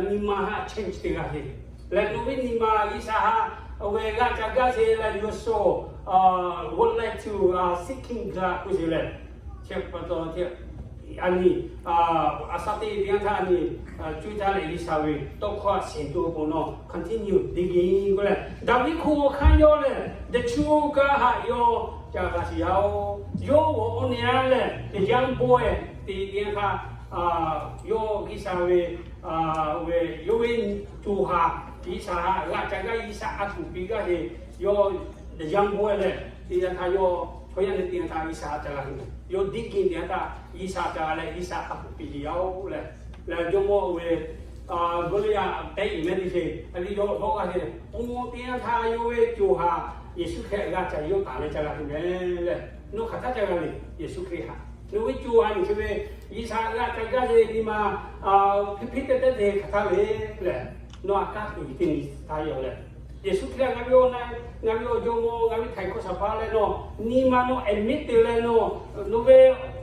nyi ma haꞈ change te g'a sheˍ lehˬ, nawˬ ve nyi ma G'uiˬsha haꞈ awˬ g'aˇ ca gaˇ sheˍ leh, your soul would like to seeking God k'oˆ sheˍ lehˬ, chi pa taw, a nyi, a shaꞈ teꞈ teˇ yanˇ htaˇ a nyi cuˇ caˇ leh G'uiˬsha ve tawˇ hkawˇ a shiˍ tuˬ awˬ pon nawˬ continue digging k'oˆ leh, Daˍviˆ hkunˉ awˬ hkanˇ yawˇ lehˬ, deˇ chuˇ kaˇ haꞈ yawˇ ca g'a shiˍ yaˇ oˬ. Yawˇ g'awˬ oˇ ne a lehˬ, the young boy teˇ yanˇ htaˇ, yawˇ G'uiˬsha ve, ve yawˇ ve co ha, G'uiˬsha haꞈ g'a ca gaˇ, G'uiˬsha a tuˬ piˇ gaˇ sheˍ, yawˇ the young boy lehˬ, teˇ yanˇ htaˇ yawˇ chaw yaˇ leh teˇ yanˇ htaˇ G'uiˬsha ca g'a tuˬ, yawˇ digging teˇ yanˇ htaˇ G'uiˬsha ca leh G'uiˬsha a tuˬ piˇ sheˍ yaˇ oˬ lehˬ, leh jawˇmawˇ ve Goˇliˇyaꞈ tehꞈ iˉ mehˉ teˇ sheˍ, a liˇ yawˇ hawˉ g'a sheˍ. Awˬ moˍ teˇ yanˇ htaˇ yawˇ ve co ha Yeˍsuˆ Hkriꞈ g'a ca yawˇ taˍ leh ca g'a tuˬ meh lehˬ, nawˬ hk'aˬ htaˇ ca g'a le, Yeˍsuˆ Hkriꞈ haꞈ. Nawˬ ve co ha nyi chi ve G'uiˬsha g'a ca gaˇ ve nyi ma hpiˇ hpiˇ teh teh te hk'aˬ htaˇ ve lehˬ, nawˬ a kaˇ tuˬ teˇ nyi htaˇ yoˬ lehˬ, Yeˍsuˆ Hkriꞈ ngaˬ ve awˬ na, ngaˬ ve awˬ jawˇmawˇ, ngaˬ ve htaiˍ hkawˇ shaˍ hpaˇ leh nawˬ nyi ma nawˬ admit te leh nawˬ, nawˬ ve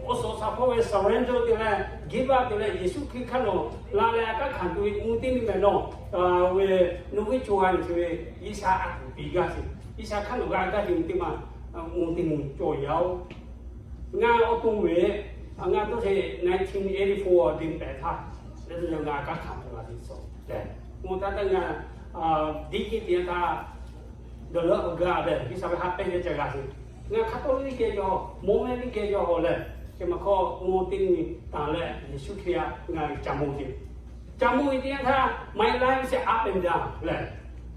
awˬ suhˍ shaˍ hpawˇ ve surrender te leh give up te leh Yeˍsuˆ Hkriꞈ hk'aˇ nawˬ la leh a kaˉ hkanˍ tuˬ ve mvuhˇ teˇ nyi mehˬ nawˬ, ve nawˬ ve co ha nyi chi ve G'uiˬsha a tuˬ piˇ gaˇ sheˍ, G'uiˬsha hk'aˇ nawˬ g'a gaˇ sheˍ ve teˇ ma mvuhˇ teˇ nyi cawˬ yaˇ oˬ. Ngaˬ awˬ to ve, ngaˬ dawˇ sheˍ nineteen eighty-four teˇ pehˍ htaˇ, leh ngaˬ kaˇ hkanˍ tuˬ la teˇ suhˍ lehˬ, mvuhˇ taˇ taˇ ngaˬ diˇ kiˇ teˇ yanˇ htaˇ dawˬ leuˉ awˬ gaˇ lehˬ, G'uiˬsha ve ha pehˇ yehˇ ca g'a sheˍ. Ngaˬ hk'a tawˇ liˇ geh yaw, mawˇ mehˇ liˇ geh yaw hawˬ lehˬ, chi ma hk'aw mvuhˇ teˇ nyi taˍ leh Yeˍsuˆ Hkriꞈ htaꞈ ngaˬ ca mawˇ jeˬ. Ca mawˇ ve teˇ yanˇ htaˇ my life is up and down lehˬ,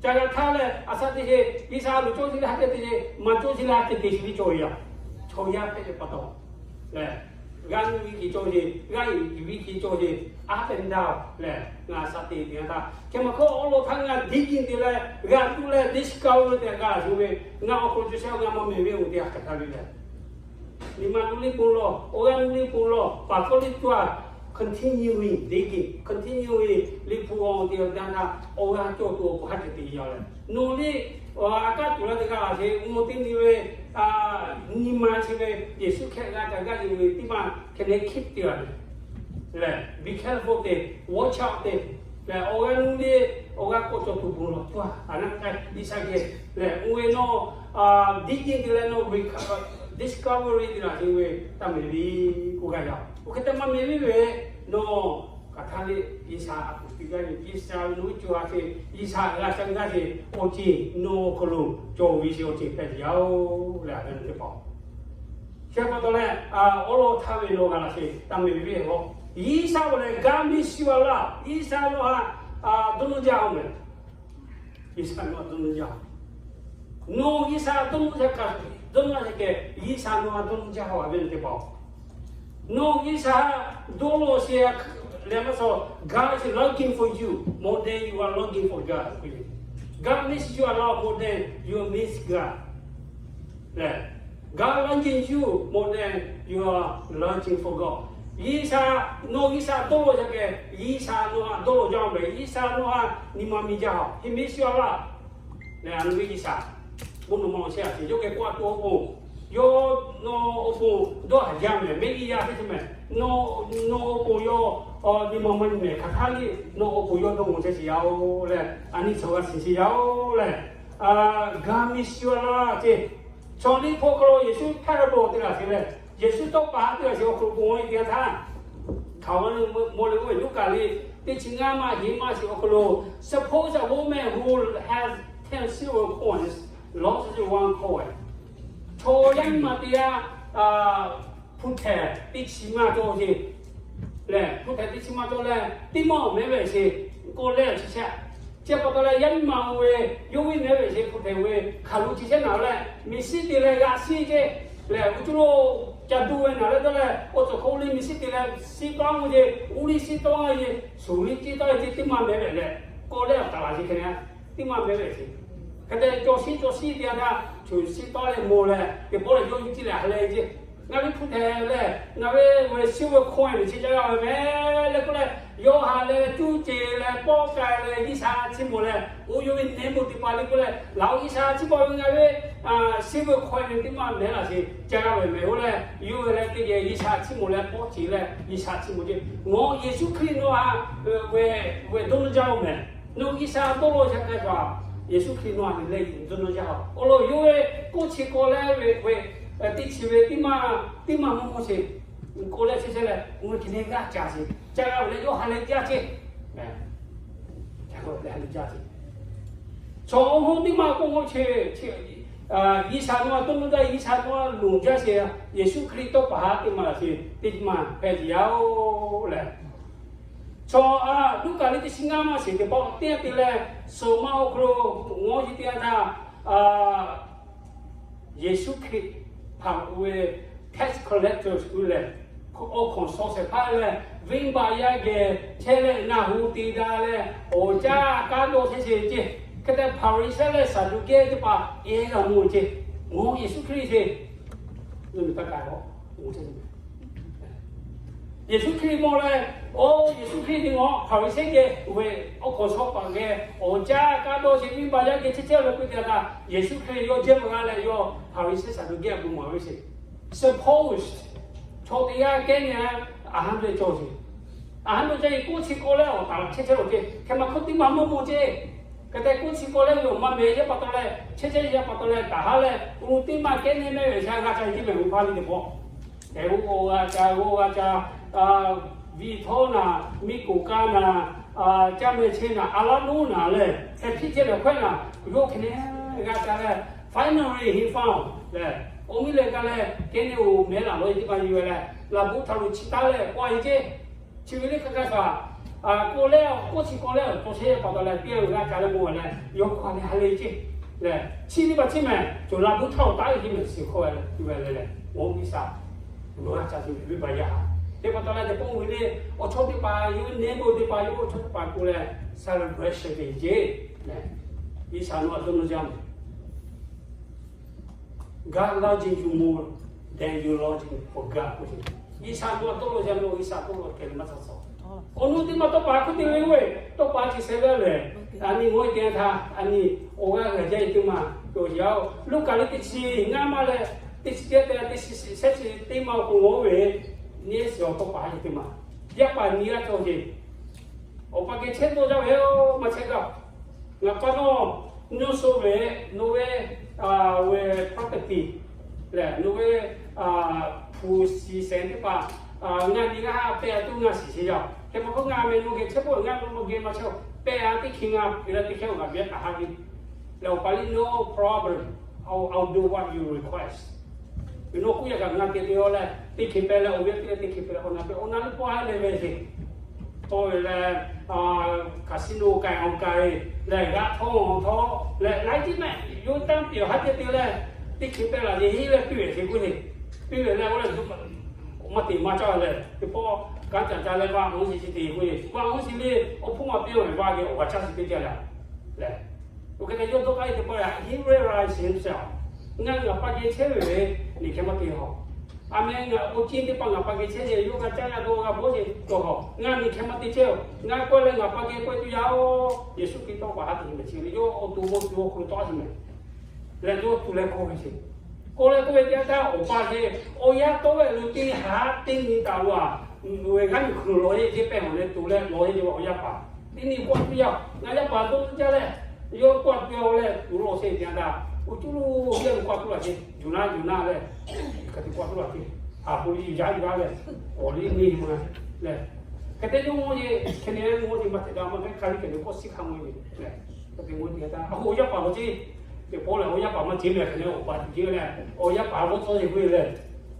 ca g'a htaˇ lehˬ, a shaꞈ teꞈ sheˍ, G'uiˬsha loˍ cawˇ sheˍ leh ha teꞈ te sheˍ, maˇ cawˇ sheˍ leh ha teꞈ te sheˍ ve cawˬ ve yaˇ. Chaw yaˇ hpehꞈ ve pa taw lehˬ, g'aˇ nuˇ viˇ hkiˬ cawˇ sheˍ, g'aˇ yuˬ viˇ hkiˬ cawˇ sheˍ, up and down lehˬ, ngaˬ a shaꞈ teꞈ teˇ yanˇ htaˇ, chi ma hk'aw awˬ lawn htaˇ ngaˬ diˇ kiˇ te leh g'a tuˬ leh discover te g'a tuˬ ve, ngaˬ awˬ hk'aw lo co shehˇ ngaˬ maˇ mehˍ ve oˬ teˇ g'aˇ hk'aˬ htaˇ ve lehˬ, nyi ma nuˇ liˇ pon lawˬ, awˬ g'aˇ nuˇ liˇ pon lawˬ, paˍ kawˇ liˇ tuˬ a, continuing digging, continuing liꞈ hpu awˬ te awˬ dan htaꞈ awˬ g'aˇ cawˬ tuˬ awˬ pon ha teꞈ te yaw lehˬ, nawˬ liˇ a kaˉ tuˬ la teˇ g'aˇ a sheˍ, mvuhˇ teˇ nyi ve nyi ma chi ve Yeˍsuˆ Hkriꞈ g'a ca gaˇ ve teˇ ma hk'e leh keep te a ve lehˬ, be careful te, watch out te lehˬ, awˬ g'aˇ nuˇ liˇ awˬ g'aˇ kawˆ cawˬ tuˬ bon lawˬ tuˬ a, a naˆ k'ai G'uiˬsha geh lehˬ, oˇ ve nawˬ diˇ kiˇ te leh nawˬ ve discovery te laˬ te ve taˇ mehˍ ve k'oˆ g'a yaˇ. Oˇ hk'e te maˇ mehˍ ve ve, nawˬ hk'aˬ htaˇ le G'uiˬsha a tuˬ piˇ gaˇ ve, G'uiˬsha ve nawˬ ve co ha sheˍ, G'uiˬsha g'a ca gaˇ sheˍ awˬ ceuˬ nawˬ awˬ hk'aw lo cawˬ ve sheˍ awˬ ceuˬ hpehꞈ ve yaˇ oˬ lehˬ, a ve teˇ hpaˍ Chi pa taw leh, awˬ lawn htaˇ ve law g'a laꞈ sheˍ taˇ mehˍ ve ve lawˬ. G'uiˬsha k'o lehˬ, God miss you a lot. G'uiˬsha nawˬ htaꞈ dawˇ nawˇ jaˇ-oˬ mehˍ. G'uiˬsha nawˬ htaꞈ dawˇ nawˇ jaˇ-oˬ. Nawˬ G'uiˬsha dawˇ nawˇ jaˇ kaꞈ, dawˇ nawˇ jaˇ kehˬ, G'uiˬsha nawˬ htaꞈ dawˇ nawˇ jaˇ-oˬ, a ve teˇ hpaˍ-oˬ. Nawˬ G'uiˬsha dawˇ law sheˍ leh maˇ sawˍ, God is longing for you more than you are longing for God. God miss you a lot more than you miss God. Lehˬ, God longing you more than you are longing for God. G'uiˬsha, nawˬ G'uiˬsha dawˇ law jaˇ kehˬ, G'uiˬsha nawˬ htaꞈ dawˇ law jaˇ-oˬ mehˍ. G'uiˬsha nawˬ htaꞈ nyi ma mi jaˇ-oˬ. He miss you a lot. Lehˬ, a nu ve G'uiˬsha bon nawˬ ma awˬ chehˇ a sheˍ. Yawˇ geh k'oˆ a tuˬ awˬ pon, yawˇ nawˬ awˬ pon dawˇ haˍ jaˇ mehˍ. Mehˆ g'uˇ yaˇ teˇ ceuˬ mehˍ. Nawˬ, nawˬ awˬ pon yawˇ nyi ma maˇ nyi mehˍ. Hk'aˬ htaˇ le, nawˬ awˬ pon yawˇ dawˇ mawˬ chehˇ sheˍ yaˇ-oˬ lehˬ, a nyi chaw g'a shiˍ sheˍ yaˇ-oˬ lehˬ, God miss you a lot ceˇ. Chaw liˇ hpu hk'aw lo Yeˍsuˆ parable te laˬ sheˍ lehˬ, Yeˍsuˆ tawˇ pa ha te laˬ sheˍ awˬ hk'aw lo bon ve teˇ yanˇ htaˇ, hk'aˬ ma le, mawˬ le k'oˆ ve Luˉkaꞈ liꞈ teˇ chi ngaˇ maˇ heˆ maˇ shiˍ awˬ hk'aw lo, suppose a woman who has ten silver coins loses one coin. Chaw yaˇ nyi ma teˇ g'aˇ hpu htehꞈ teˇ chi maˇ cawˬ sheˍ lehˬ, hpu htehꞈ teˇ chi maˇ cawˬ leh, teˇ maˇ awˬ mehˍ ve sheˍ k'oˆ leh chi shehˆ. Chi pa taw leh yaˇ nyi ma oˇ ve yawˇ viˉ mehˍ ve sheˍ hpu htehꞈ ve hk'aˬ lo chi shehˆ naˍ leh, miˬ shiˉ te leh g'a shiˉ ceˇ lehˬ, uˉ cuˇ lo ca duˇ ve naˍ leh dawˇ leh, awˬ cawˬ hk'aw liˇ miˬ shiˉ te leh shiˉ tawˇ-a ve ceˇ, uˉ liˇ shiˉ tawˇ-a ve ceˇ, suˍ liˇ ciˇ tawˇ ve ceˇ, teˇ maˇ mehˍ ve lehˬ, k'oˆ leh awˬ taˍ laˬ sheˍ hk'e le, teˇ maˇ mehˍ ve sheˍ. Hk'e te cawˬ shiˉ cawˬ shiˉ te a htaˇ, suˍ shiˉ tawˇ leh mawˬ leh, teˇ pawˆ lehˬ yawˇ nyi ciˇ leh ha leh ceˇ Ngaˬ ve hpu htehꞈ lehˬ, ngaˬ ve silver coin chi caˇ g'a ve mehˍ leh k'oˆ leh, yawˇ haꞈ leh cuˇ ceˬ leh pawˆ k'ai leh G'uiˬsha chiˇ mvuh leh, oˇ yawˇ ve nehˉ bon teˇ hpaˍ le k'oˆ leh, laˬ-oˬ, G'uiˬsha chiˇ mvuh ve ngaˬ ve silver coin ve teˇ maˇ mehˍ laˬ sheˍ, caˇ g'a ve mehˍ-oˬ leh, yawˇ ve leh teˇ geh G'uiˬsha chiˇ mvuh leh pawˆ ceˬ leh G'uiˬsha chiˇ mvuh ceˇ. Nawˬ Yeˍsuˆ Hkriꞈ nawˬ haꞈ ve dawˇ nawˇ jaˇ-oˬ mehˍ. Nawˬ G'uiˬsha dawˇ law sha k'ai kaꞈ, Yeˍsuˆ Hkriꞈ nawˬ haꞈ ve leh dawˇ nawˇ jaˇ-oˬ. Awˬ lawn yawˇ ve k'oˆ chi k'aw leh ve teˇ chi ve teˇ maˇ teˇ maˇ mvuhˇ mvuhˇ sheˍ, k'oˆ leh chehˇ chehˇ leh, mvuhˇ chi leh g'aˇ ca sheˍ, caˇ g'a ve leh yawˇ ha leh jaˇ ceˇ. Chaw awˬ hoˉ teˇ maˇ k'oˆ mawˇ che, G'uiˬsha nawˬ haꞈ dawˇ nawˇ jaˇ, G'uiˬsha nawˬ haꞈ lonˍ jaˇ sheˍ, Yeˍsuˆ Hkriꞈ tawˇ paˍ haˉ teˇ maˇ laˬ sheˍ, teˇ maˇ hpehꞈ ve yaˇ-oˬ lehˬ. Chaw a Luˉkaꞈ liꞈ teˇ chi ngaˇ maˇ shiˍ teˇ pawˆ teˇ g'aˇ te leh, suhˍ ma awˬ hk'aw lo ngawˇ yiˇ teˇ g'aˇ htaˇ, Yeˍsuˆ Hkriꞈ htaꞈ ve tax collectors k'oˆ lehˬ, awˬ hkawnˍ shaw shehˍ hpaˇ leh venˇbaˆ yaˇ geh chehˇ leh naˬ hu te daꞈ leh awˬ caˇ kaˉ dawˇ chehˇ sheˍ ceˇ. Hk'e te Hpaˍriˍsehˇ leh Saˍduˆkehˇ teˇ hpaˍ ehˉ g'a mawˬ ceˇ. Mawˬ Yeˍsuˆ Hkriꞈ sheˍ. Yeˍsuˆ Hkriꞈ mawˬ leh, oˇ Yeˍsuˆ Hkriꞈ ve ngaˬ Hpaˍriˍsehˇ geh ve awˬ hkawnˍ shaw paˍ geh awˬ caˇ kaˉ dawˇ sheˍ, venˇbaˆ yaˇ geh chehˇ chehˇ leh k'oˆ te htaˇ, Yeˍsuˆ Hkriꞈ yawˇ jehˇ maˇ g'a leh yawˇ Hpaˍriˍsehˇ Saˍduˆkehˇ a bon maˍ ve sheˍ. Suppose chaw teˇ g'aˇ kehˉ nyi a hundred cawˬ sheˍ. A hundred cawˬ ve k'oˆ chi k'aw leh awˬ taˍ chehˇ chehˇ lo ceˇ. Hk'e maˇ hkawˇ teˇ maˇ mvuhˇ mvuhˇ ceˇ. Hk'e te k'oˆ chi k'aw leh ve awˬ maˇ mehˍ yaˇ pa taw leh chehˇ chehˇ yaˇ pa taw leh taˍ haˉ leh, oˇ teˇ maˇ kehˉ nyi mehˆ ve sha g'a ca ceˇ mehˍ ve paˇ liˇ teˇ pawˆ. Eˬ, oˇ g'a ca, oˇ g'a ca, viˇ htawˇ naˍ, miˇ koˍ kaˇ naˍ, caˇ meh chehˇ naˍ, a laˉ lonˉ naˍ lehˬ, hk'e hpiˇ chehˇ lehˬ hkawehˇ naˍ, yawˇ hk'e nehˉ g'a ca leh, finally he found lehˬ, oˇ miˇ leh ka leh kehˉ nyi oˬ mehˍ laˬ lawˬ e teˇ maˇ nyi ve leh, laꞈ bon htaꞈ lo chi taˉ leh k'oˆ a ve ceˇ. Chi ve teˇ hk'aˇ hk'aˇ kaꞈ, k'oˆ leh k'oˆ chi k'aw leh awˬ taw shehˇ pa taw leh piˇ a ve g'a ca leh mawˬ leh, yawˇ k'oˆ a leh ha lehˬ ceˇ lehˬ, chi teˇ hpaˍ chi mehˍ cawˬ laꞈ bon htaꞈ awˬ taˉ ve ceˇ mehˍ shiˍ hk'aw ve leh, G'uiˬsha nawˬ g'a ca tuˬ ve venˇbaˆ yaˇ teˇ pa taw leh teˇ pawˆ ve le, awˬ chawˇ teˇ hpaˍ yawˇ nehˉ bon teˇ hpaˍ yawˇ awˬ chawˇ teˇ hpaˍ k'oˆ leh celebration ve ceˇ. G'uiˬsha nawˬ haꞈ dawˇ nawˇ jaˇ mehˍ. God lodging you more than you lodging for God k'oˆ ve. G'uiˬsha nawˬ haꞈ dawˇ nawˇ jaˇ mehˍ, G'uiˬsha dawˇ nawˇ kehˬ ve maˇ ca suh. Awˬ nu teˇ maˇ tawˇ pa hk'oˆ te ve oˇ ve, tawˇ pa chi sheh g'aˇ lehˬ, a nyi ngawˇ e te htaˇ a nyi awˬ g'aˇ g'aˬ jaˇ e teˇ maˇ cawˬ yaˇ-oˬ. Luˉkaꞈ liꞈ teˇ chi ngaˇ maˇ leh teˇ chi teˇ te teˇ chi shehˆ chi teˇ maˇ awˬ hk'aw lo oˇ ve, nyi shehˍ awˬ tawˇ pa ha e teˇ maˇ, yaˇ paˍ nyi g'aˇ cawˬ ceˇ. Awˬ pa geh chehˇ dawˇ jaˇ ve-oˬ, maˇ chehˇ gaˇ. Ngaˬ pa nawˬ, nawˬ sho ve, nawˬ ve, ve property lehˬ, nawˬ ve hpu shiˍ shehˍ teˇ hpaˍ, ngaˬ nyi g'aˇ pehˇ a tuˬ ngaˬ shiˍ sheˍ yaˇ. Hk'e pa hk'oˆ ngaˬ meh nawˬ geh chehˇ k'o ngaˬ nawˬ geh maˇ chehˇ-oˬ, pehˇ a teˇ hkeh ngaˬ geh chehˇ-oˬ, ngaˬ ve a taˍ ha ve lehˬ, awˬ pa liˇ no problem, I'll do what you request. Nawˬ k'oˆ yaˇ kaꞈ ngaˬ te te-o leh teˇ hkeh pehˇ leh awˬ ve teˇ leh teˇ hkeh pehˇ leh awˬ na pehˇ awˬ na liˇ pawˆ ha leh ve sheˍ. Tawˇ ve leh, casino k'ai awˬ k'ai lehˬ g'a htawˇ awˬ htawˇ lehˬ laiˉ ceuˬ mehˍ yawˇ tanˇ piˍ awˬ haˉ ceh te leh, teˇ hkeh pehˇ laˬ ve heˆ leh piˇ ve sheˍ k'oˆ ve. Piˇ ve leh oˇ leh maˇ te maˇ caˇ leh teˇ pawˆ kanˉ ca ca leh vaˇ awˬ shiˍ chi te k'oˆ ve, vaˇ awˬ shiˍ le, awˬ hpfuhˇ maˇ piˇ ve vaˇ geh awˬ g'a caˇ shiˍ teˇ jaˇ leh lehˬ. Oˇ hk'e te yawˇ dawˇ k'ai teˇ pawˆ yaˇ heˆ ve la sheˍ shaˍ. Ngaˬ ngaˬ pa geh chehˇ ve le, miˬ hkeh maˇ te haw. A meh ngaˬ awˬ ceuˬ teˇ hpaˍ ngaˬ pa geh chehˇ ve yawˇ g'a caˇ g'a dawˇ g'a bawˇ sheˍ cawˬ haw. Ngaˬ miˬ hkeh maˇ te chehˇ-oˬ. Ngaˬ k'oˆ leh ngaˬ pa geh k'oˆ tuˬ yaˇ-oˬ, Yeˍsuˆ Hkriꞈ tawˇ pa haˉ te mehˍ chi ve yawˇ awˬ to bon tuˬ awˬ hk'aw lo tawˆ sheˍ mehˍ. Leh yawˇ tuˬ leh hkawˇ ve sheˍ. K'oˆ leh k'oˆ ve teˇ yanˇ htaˇ awˬ pa lehˬ awˬ yanˇ tawˆ ve lo teˇ haˉ teˇ nyi taˍ lo a, g'aˇ nyi hk'aw lo lawˬ yeˇ jeˇ pehˇ mawˬ leh tuˬ leh lawˬ yeˇ ve awˬ yaˇ paˍ teˇ nyi k'awꞈ tuˬ yaˇ, ngaˬ yaˇ paˍ dawˇ jaˇ leh, yawˇ k'awꞈ tuˬ yaˇ-oˬ leh tuˬ lawˬ sheˍ teˇ yanˇ htaˇ, oˇ cuˇ lo yaˇ lo k'awꞈ tuˬ laˬ sheˍ, yuˬ naˉ yuˬ naˉ leh, hk'e te k'awꞈ tuˬ laˬ sheˍ, a po liˇ yaˇ yaˇ leh, awˬ liˇ neˇ ma leh, hk'e te yawˇ mawˇ yeˇ hk'e nehˉ mawˇ yeˇ maˇ te daꞈ maˇ hk'e hk'a liˇ hk'e te k'awꞈ shiˉ hk'a mawˇ yeˇ leh, hk'e te mawˇ teˇ yanˇ htaˇ awˬ yaˇ paˍ lawˬ ceˇ, teˇ pawˆ lehˬ awˬ yaˇ paˍ maˇ ceˇ mehˍ hk'e nehˉ awˬ pa tuˬ ceˇ leh, awˬ yaˇ paˍ lawˇ tcuh sheˍ k'oˆ ve leh,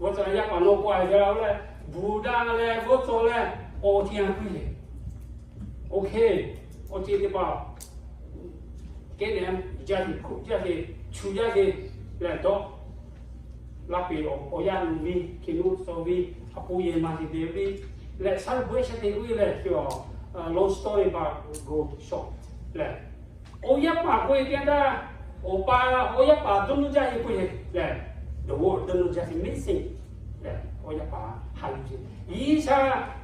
lawˇ tcuh yaˇ paˍ nawˬ k'awꞈ a jaˇ la-o leh, bvuhˬ daꞈ leh lawˇ tcuh leh, awˬ ceuˬ a k'oˆ ve, OK, awˬ ceuˬ teˇ hpaˍ kehˉ nehˉ jaˇ ve hkuˆ jaˇ ve, chu jaˇ ve lehˬ dawˇ laˇ piˇ-oˬ. Awˬ yanˇ nu ve, hkiˬ nuˆ tcuh ve, a po yehˬ maˬ sheˍ te ve lehˬ, celebration te ve lehˬ, long story but go short lehˬ, awˬ yaˇ paˍ k'oˆ ve teˇ yanˇ htaˇ, awˬ pa awˬ yaˇ paˍ dawˇ nawˇ jaˇ ve k'oˆ ve lehˬ, the word dawˇ nawˇ jaˇ ve missing. Lehˬ, awˬ yaˇ paˍ haꞈ yuˬ ce. G'uiˬsha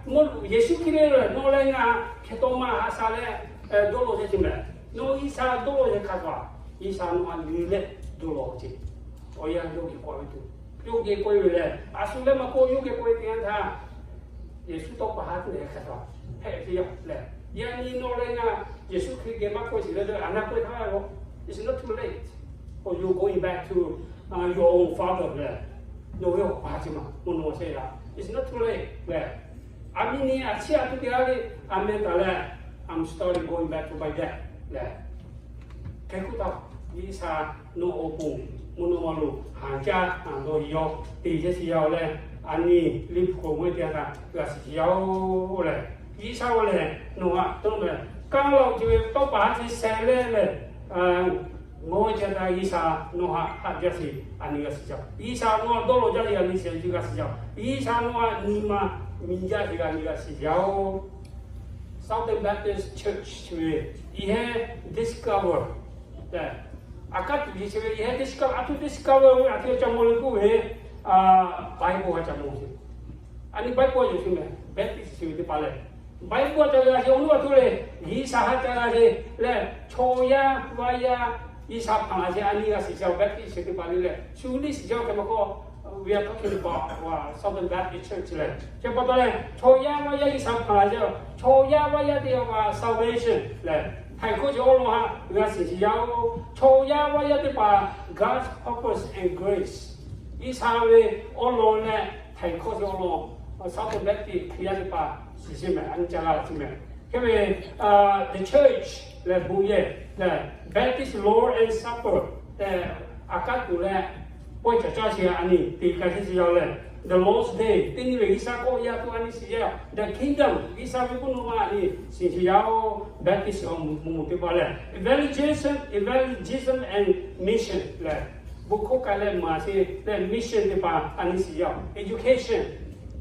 mawˇ Yeˍsuˆ Hkriꞈ lehˬ, nawˬ leh ngaˬ hk'e taw ma haꞈ sha leh dawˇ law chehˇ ce mehˍ. Nawˬ G'uiˬsha dawˇ law chehˇ hk'a gaˬ, G'uiˬsha nawˬ htaꞈ nyi leh dawˇ law ce. Awˬ yanˇ yawˇ geh k'oˆ ve tuˬ, yawˇ geh k'oˆ ve lehˬ, a shu leh maˇ k'oˆ, yawˇ geh k'oˆ ve teˇ yanˇ htaˇ, Yeˍsuˆ tawˇ pa haˉ te leh hk'a gaˬ hpehꞈ ce yaˇ lehˬ. Yaꞈ nyi nawˬ leh ngaˬ Yeˍsuˆ Hkriꞈ geh maˇ k'oˆ shiˍ leh, a naˉ k'oˆ htaˇ lo, it's not too late for you going back to your own father lehˬ. Nawˬ ve awˬ pa ce maˬ mvuhˇ naw ma shehˆ yaˇ, it's not too late lehˬ. A miˇ nyi a ciˉ a tuˬ te a le, a meh taˍ leh, I'm starting going back to my dad lehˬ. Hk'e k'oˆ htaˇ, G'uiˬsha nawˬ awˬ pon mvuhˇ naw ma lo haˍ jaˇ, haˍ dawˇ yaw te chehˇ shiˍ yaˇ-oˬ leh, a nyi liꞈ hpu k'oˍ mawˇ teˇ yanˇ htaˇ g'a shiˍ shiˍ yaˇ-oˬ lehˬ. G'uiˬsha-oˬ lehˬ, nawˬ htaꞈ tawˇ leh, kaˇ law ce ve tawˇ pa haˉ ce sheh leh lehˬ, mawˇ teˇ yanˇ htaˇ G'uiˬsha nawˬ htaꞈ haꞈ jaˇ sheˍ, a nyi g'a shiˍ jaˇ. G'uiˬsha nawˬ htaꞈ dawˇ law jaˇ sheˍ, a nyi sheh nyi g'a shiˍ jaˇ. G'uiˬsha nawˬ htaꞈ nyi ma mi jaˇ sheˍ, a nyi g'a shiˍ jaˇ-oˬ. Southern Baptist Church chi ve, yehˇ discover lehˬ, a kaˉ tuˬ yeˬ chi ve yehˇ discover, a htoꞈ discover ve a htoꞈ ca mawˬ le k'oˆ ve, Bible a ca mawˬ sheˍ. A nyi Bible yoˬ sheˍ mehˍ, Baptist chi ve teˇ hpaˍ lehˬ, Bible a ca g'a sheˍ, awˬ nuˇ a htoꞈ le, G'uiˬsha haꞈ ca g'a sheˍ lehˬ, chaw yaˇ vaˇ yaˇ G'uiˬsha hpanˍ laˬ sheˍ, a nyi g'a shiˍ jaˇ-oˬ. Baptist chi teˇ hpaˍ le lehˬ, shu liˇ shiˍ jaˇ-oˬ hk'e maˇ k'oˆ, we are talking about Southern Baptist Church lehˬ. Chi pa taw lehˬ, chaw yaˇ vaˇ yaˇ G'uiˬsha hpanˍ laˬ sheˍ, chaw yaˇ vaˇ yaˇ teˇ g'aˇ ma salvation lehˬ, htaiˍ hkawˇ chi awˬ lawn haꞈ g'a shiˍ shiˍ yaˇ-oˬ. Chaw yaˇ vaˇ yaˇ teˇ hpaˍ God's purpose and grace, G'uiˬsha ve awˬ lawn leh htaiˍ hkawˇ chi awˬ lawn, Southern Baptist Hkriꞈ yaˇ teˇ hpaˍ shiˍ sheˍ mehˍ, a nyi ca g'a laˬ sheˍ mehˍ. Hk'e ve, the church lehˬ, bon yehˬ lehˬ, Baptist Lord's Supper lehˬ, a kaˉ tuˬ leh pawehˇ caˬ caˇ sheˍ, a nyi te ka sheˍ shiˍ yaˇ-oˬ lehˬ, the Lord's Day, teˇ nyi ve G'uiˬsha k'awꞈ yaˇ tuˬ a nyi shiˍ yaˇ, the kingdom, G'uiˬsha ve mvuhˇ naw ma a nyi shiˍ shiˍ yaˇ-oˬ. Baptist awˬ moˍ moˍ teˇ hpaˍ lehˬ, evangelism, evangelism and mission lehˬ, bon hkawˇ k'ai leh maˍ sheˍ leh mission teˇ hpaˍ a nyi shiˍ yaˇ-oˬ. Education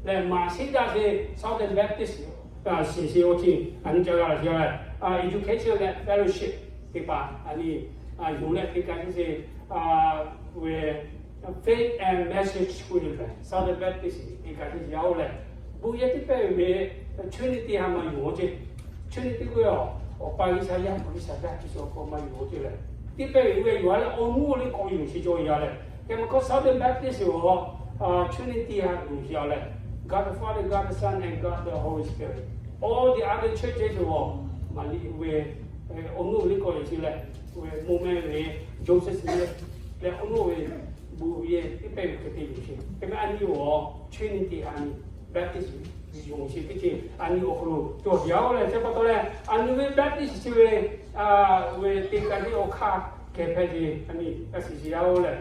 lehˬ, maˍ sheˍ daꞈ sheˍ, Southern Baptist shiˍ shiˍ awˬ ceuˬ a nyi ca g'a laˬ sheˍ lehˬ, education leh fellowship teˇ hpaˍ a nyi yonˍ leh te ka sheˍ ve, faith and message k'oˆ ve lehˬ, Southern Baptist te ka sheˍ yaˇ-oˬ lehˬ, bon yehˬ teˇ pehˇ ve Trinity haꞈ maˇ yonˍ-oˬ ce. Trinity k'oˆ ve, Awˬ pa G'uiˬsha, Yaˇ hpu G'uiˬsha, Daꞈ Hpu Suhˍ awˬ hk'aw maˇ yonˍ-oˬ ce lehˬ, teˇ pehˇ ve uˇ ve yonˍ-a leh, awˬ nuˇ awˬ liˇ k'awꞈ yonˍ sheˍ cawˬ yaˇ lehˬ. Hk'e maˇ k'oˆ, Southern Baptist ve awˬ Trinity haꞈ yonˍ sheˍ yaˇ lehˬ, God the Father, God the Son, and God the Holy Spirit. All the other churches ve awˬ, maˇ liˇ ve, awˬ nuˇ awˬ liˇ k'awꞈ yonˍ sheˍ lehˬ, ve mvuhˇ mehˇ ve Joseph Smith leh awˬ nuˇ ve bon yehˬ teˇ pehˇ ve hk'e te yonˍ sheˍ. Hk'e maˇ a nyi awˬ Trinity a nyi Baptist yonˍ sheˍ teˇ ceuˬ a nyi awˬ hk'aw lo cawˬ yaˇ-oˬ lehˬ, chi pa taw leh a nyi ve Baptist chi ve, ve te ka sheˍ awˬ hk'aˇ kehˬ hpehꞈ ve a nyi a shiˍ shiˍ yaˇ-oˬ lehˬ,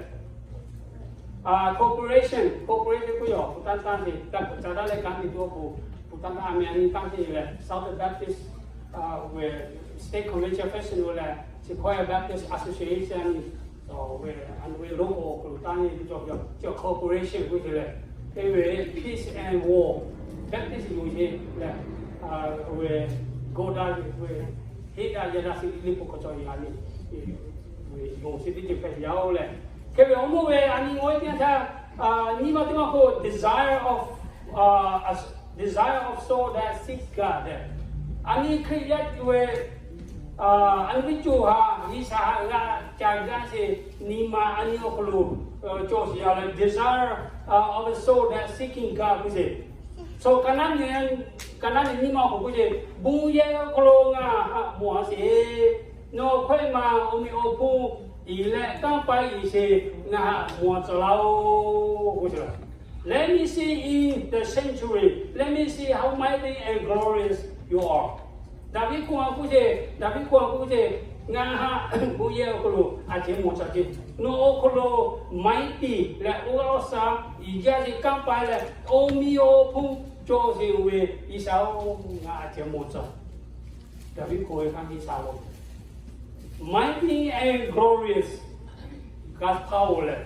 cooperation, cooperation k'oˆ ve awˬ hpu tanˇ tanˇ te, ca daˇ leh kanˉ te tuˬ awˬ hpu, hpu tanˇ tanˇ a meh a nyi tanˇ te lehˬ, Southern Baptist ve State Convention Fellowship lehˬ, Sequoia Baptist Association a nyi ve, a nyi ve local awˬ hk'aw lo tanˇ te tuˬ cawˬ ve cawˬ cooperation k'oˆ ve lehˬ, hk'e ve peace and war, Baptist yonˍ sheˍ lehˬ, ve gawˇ daꞈ ve, heˆ daꞈ yaˇ daꞈ sheˍ liˇ po k'awꞈ cawˬ yaˇ a nyi yonˍ sheˍ teˇ ceuˬ hpehꞈ yaˇ-oˬ lehˬ, hk'e ve awˬ nuˇ ve a nyi ngaˬ hui teˇ yanˇ htaˇ, nyi ma teˇ ma k'o desire of, desire of soul that seek God. A nyi Hkriꞈ yaˇ tuˬ ve, a nyi ve co ha G'uiˬsha haꞈ g'a ca gaˇ sheˍ nyi ma a nyi awˬ hk'aw lo cawˬ sheˍ yaˇ lehˬ, desire of the soul that seeking God k'oˆ sheˍ. So ka naˉ nyi, ka naˉ nyi nyi ma awˬ hk'aw k'oˆ sheˍ, bon yehˬ awˬ hk'aw lo ngaˬ haꞈ mawˬ a sheˍ. Nawˬ hkawehˇ ma awˬ meꞈ awˬ hponˇ iˍ leh kanˇ paˆ iˍ sheˍ ngaˬ haꞈ mawˬ tcuh laˇ-oˬ k'oˆ sheˍ. Let me see in the sanctuary, let me see how mighty and glorious you are. Daˍviˆ hkawˇ a k'oˆ sheˍ, Daˍviˆ hkawˇ a k'oˆ sheˍ, ngaˬ haꞈ bon yehˬ awˬ hk'aw lo a ceh mawˬ tcuh sheˍ. Nawˬ awˬ hk'aw lo mighty leh oˇ g'aˇ awˬ shaˍ iˍ jaˇ sheˍ, kanˇ paˆ leh awˬ meꞈ awˬ hponˇ cawˬ sheˍ ve G'uiˬsha-oˬ, ngaˬ a ceh mawˬ tcuh. Daˍviˆ hkawˇ ve hk'aˇ G'uiˬsha lo mighty and glorious God's power lehˬ,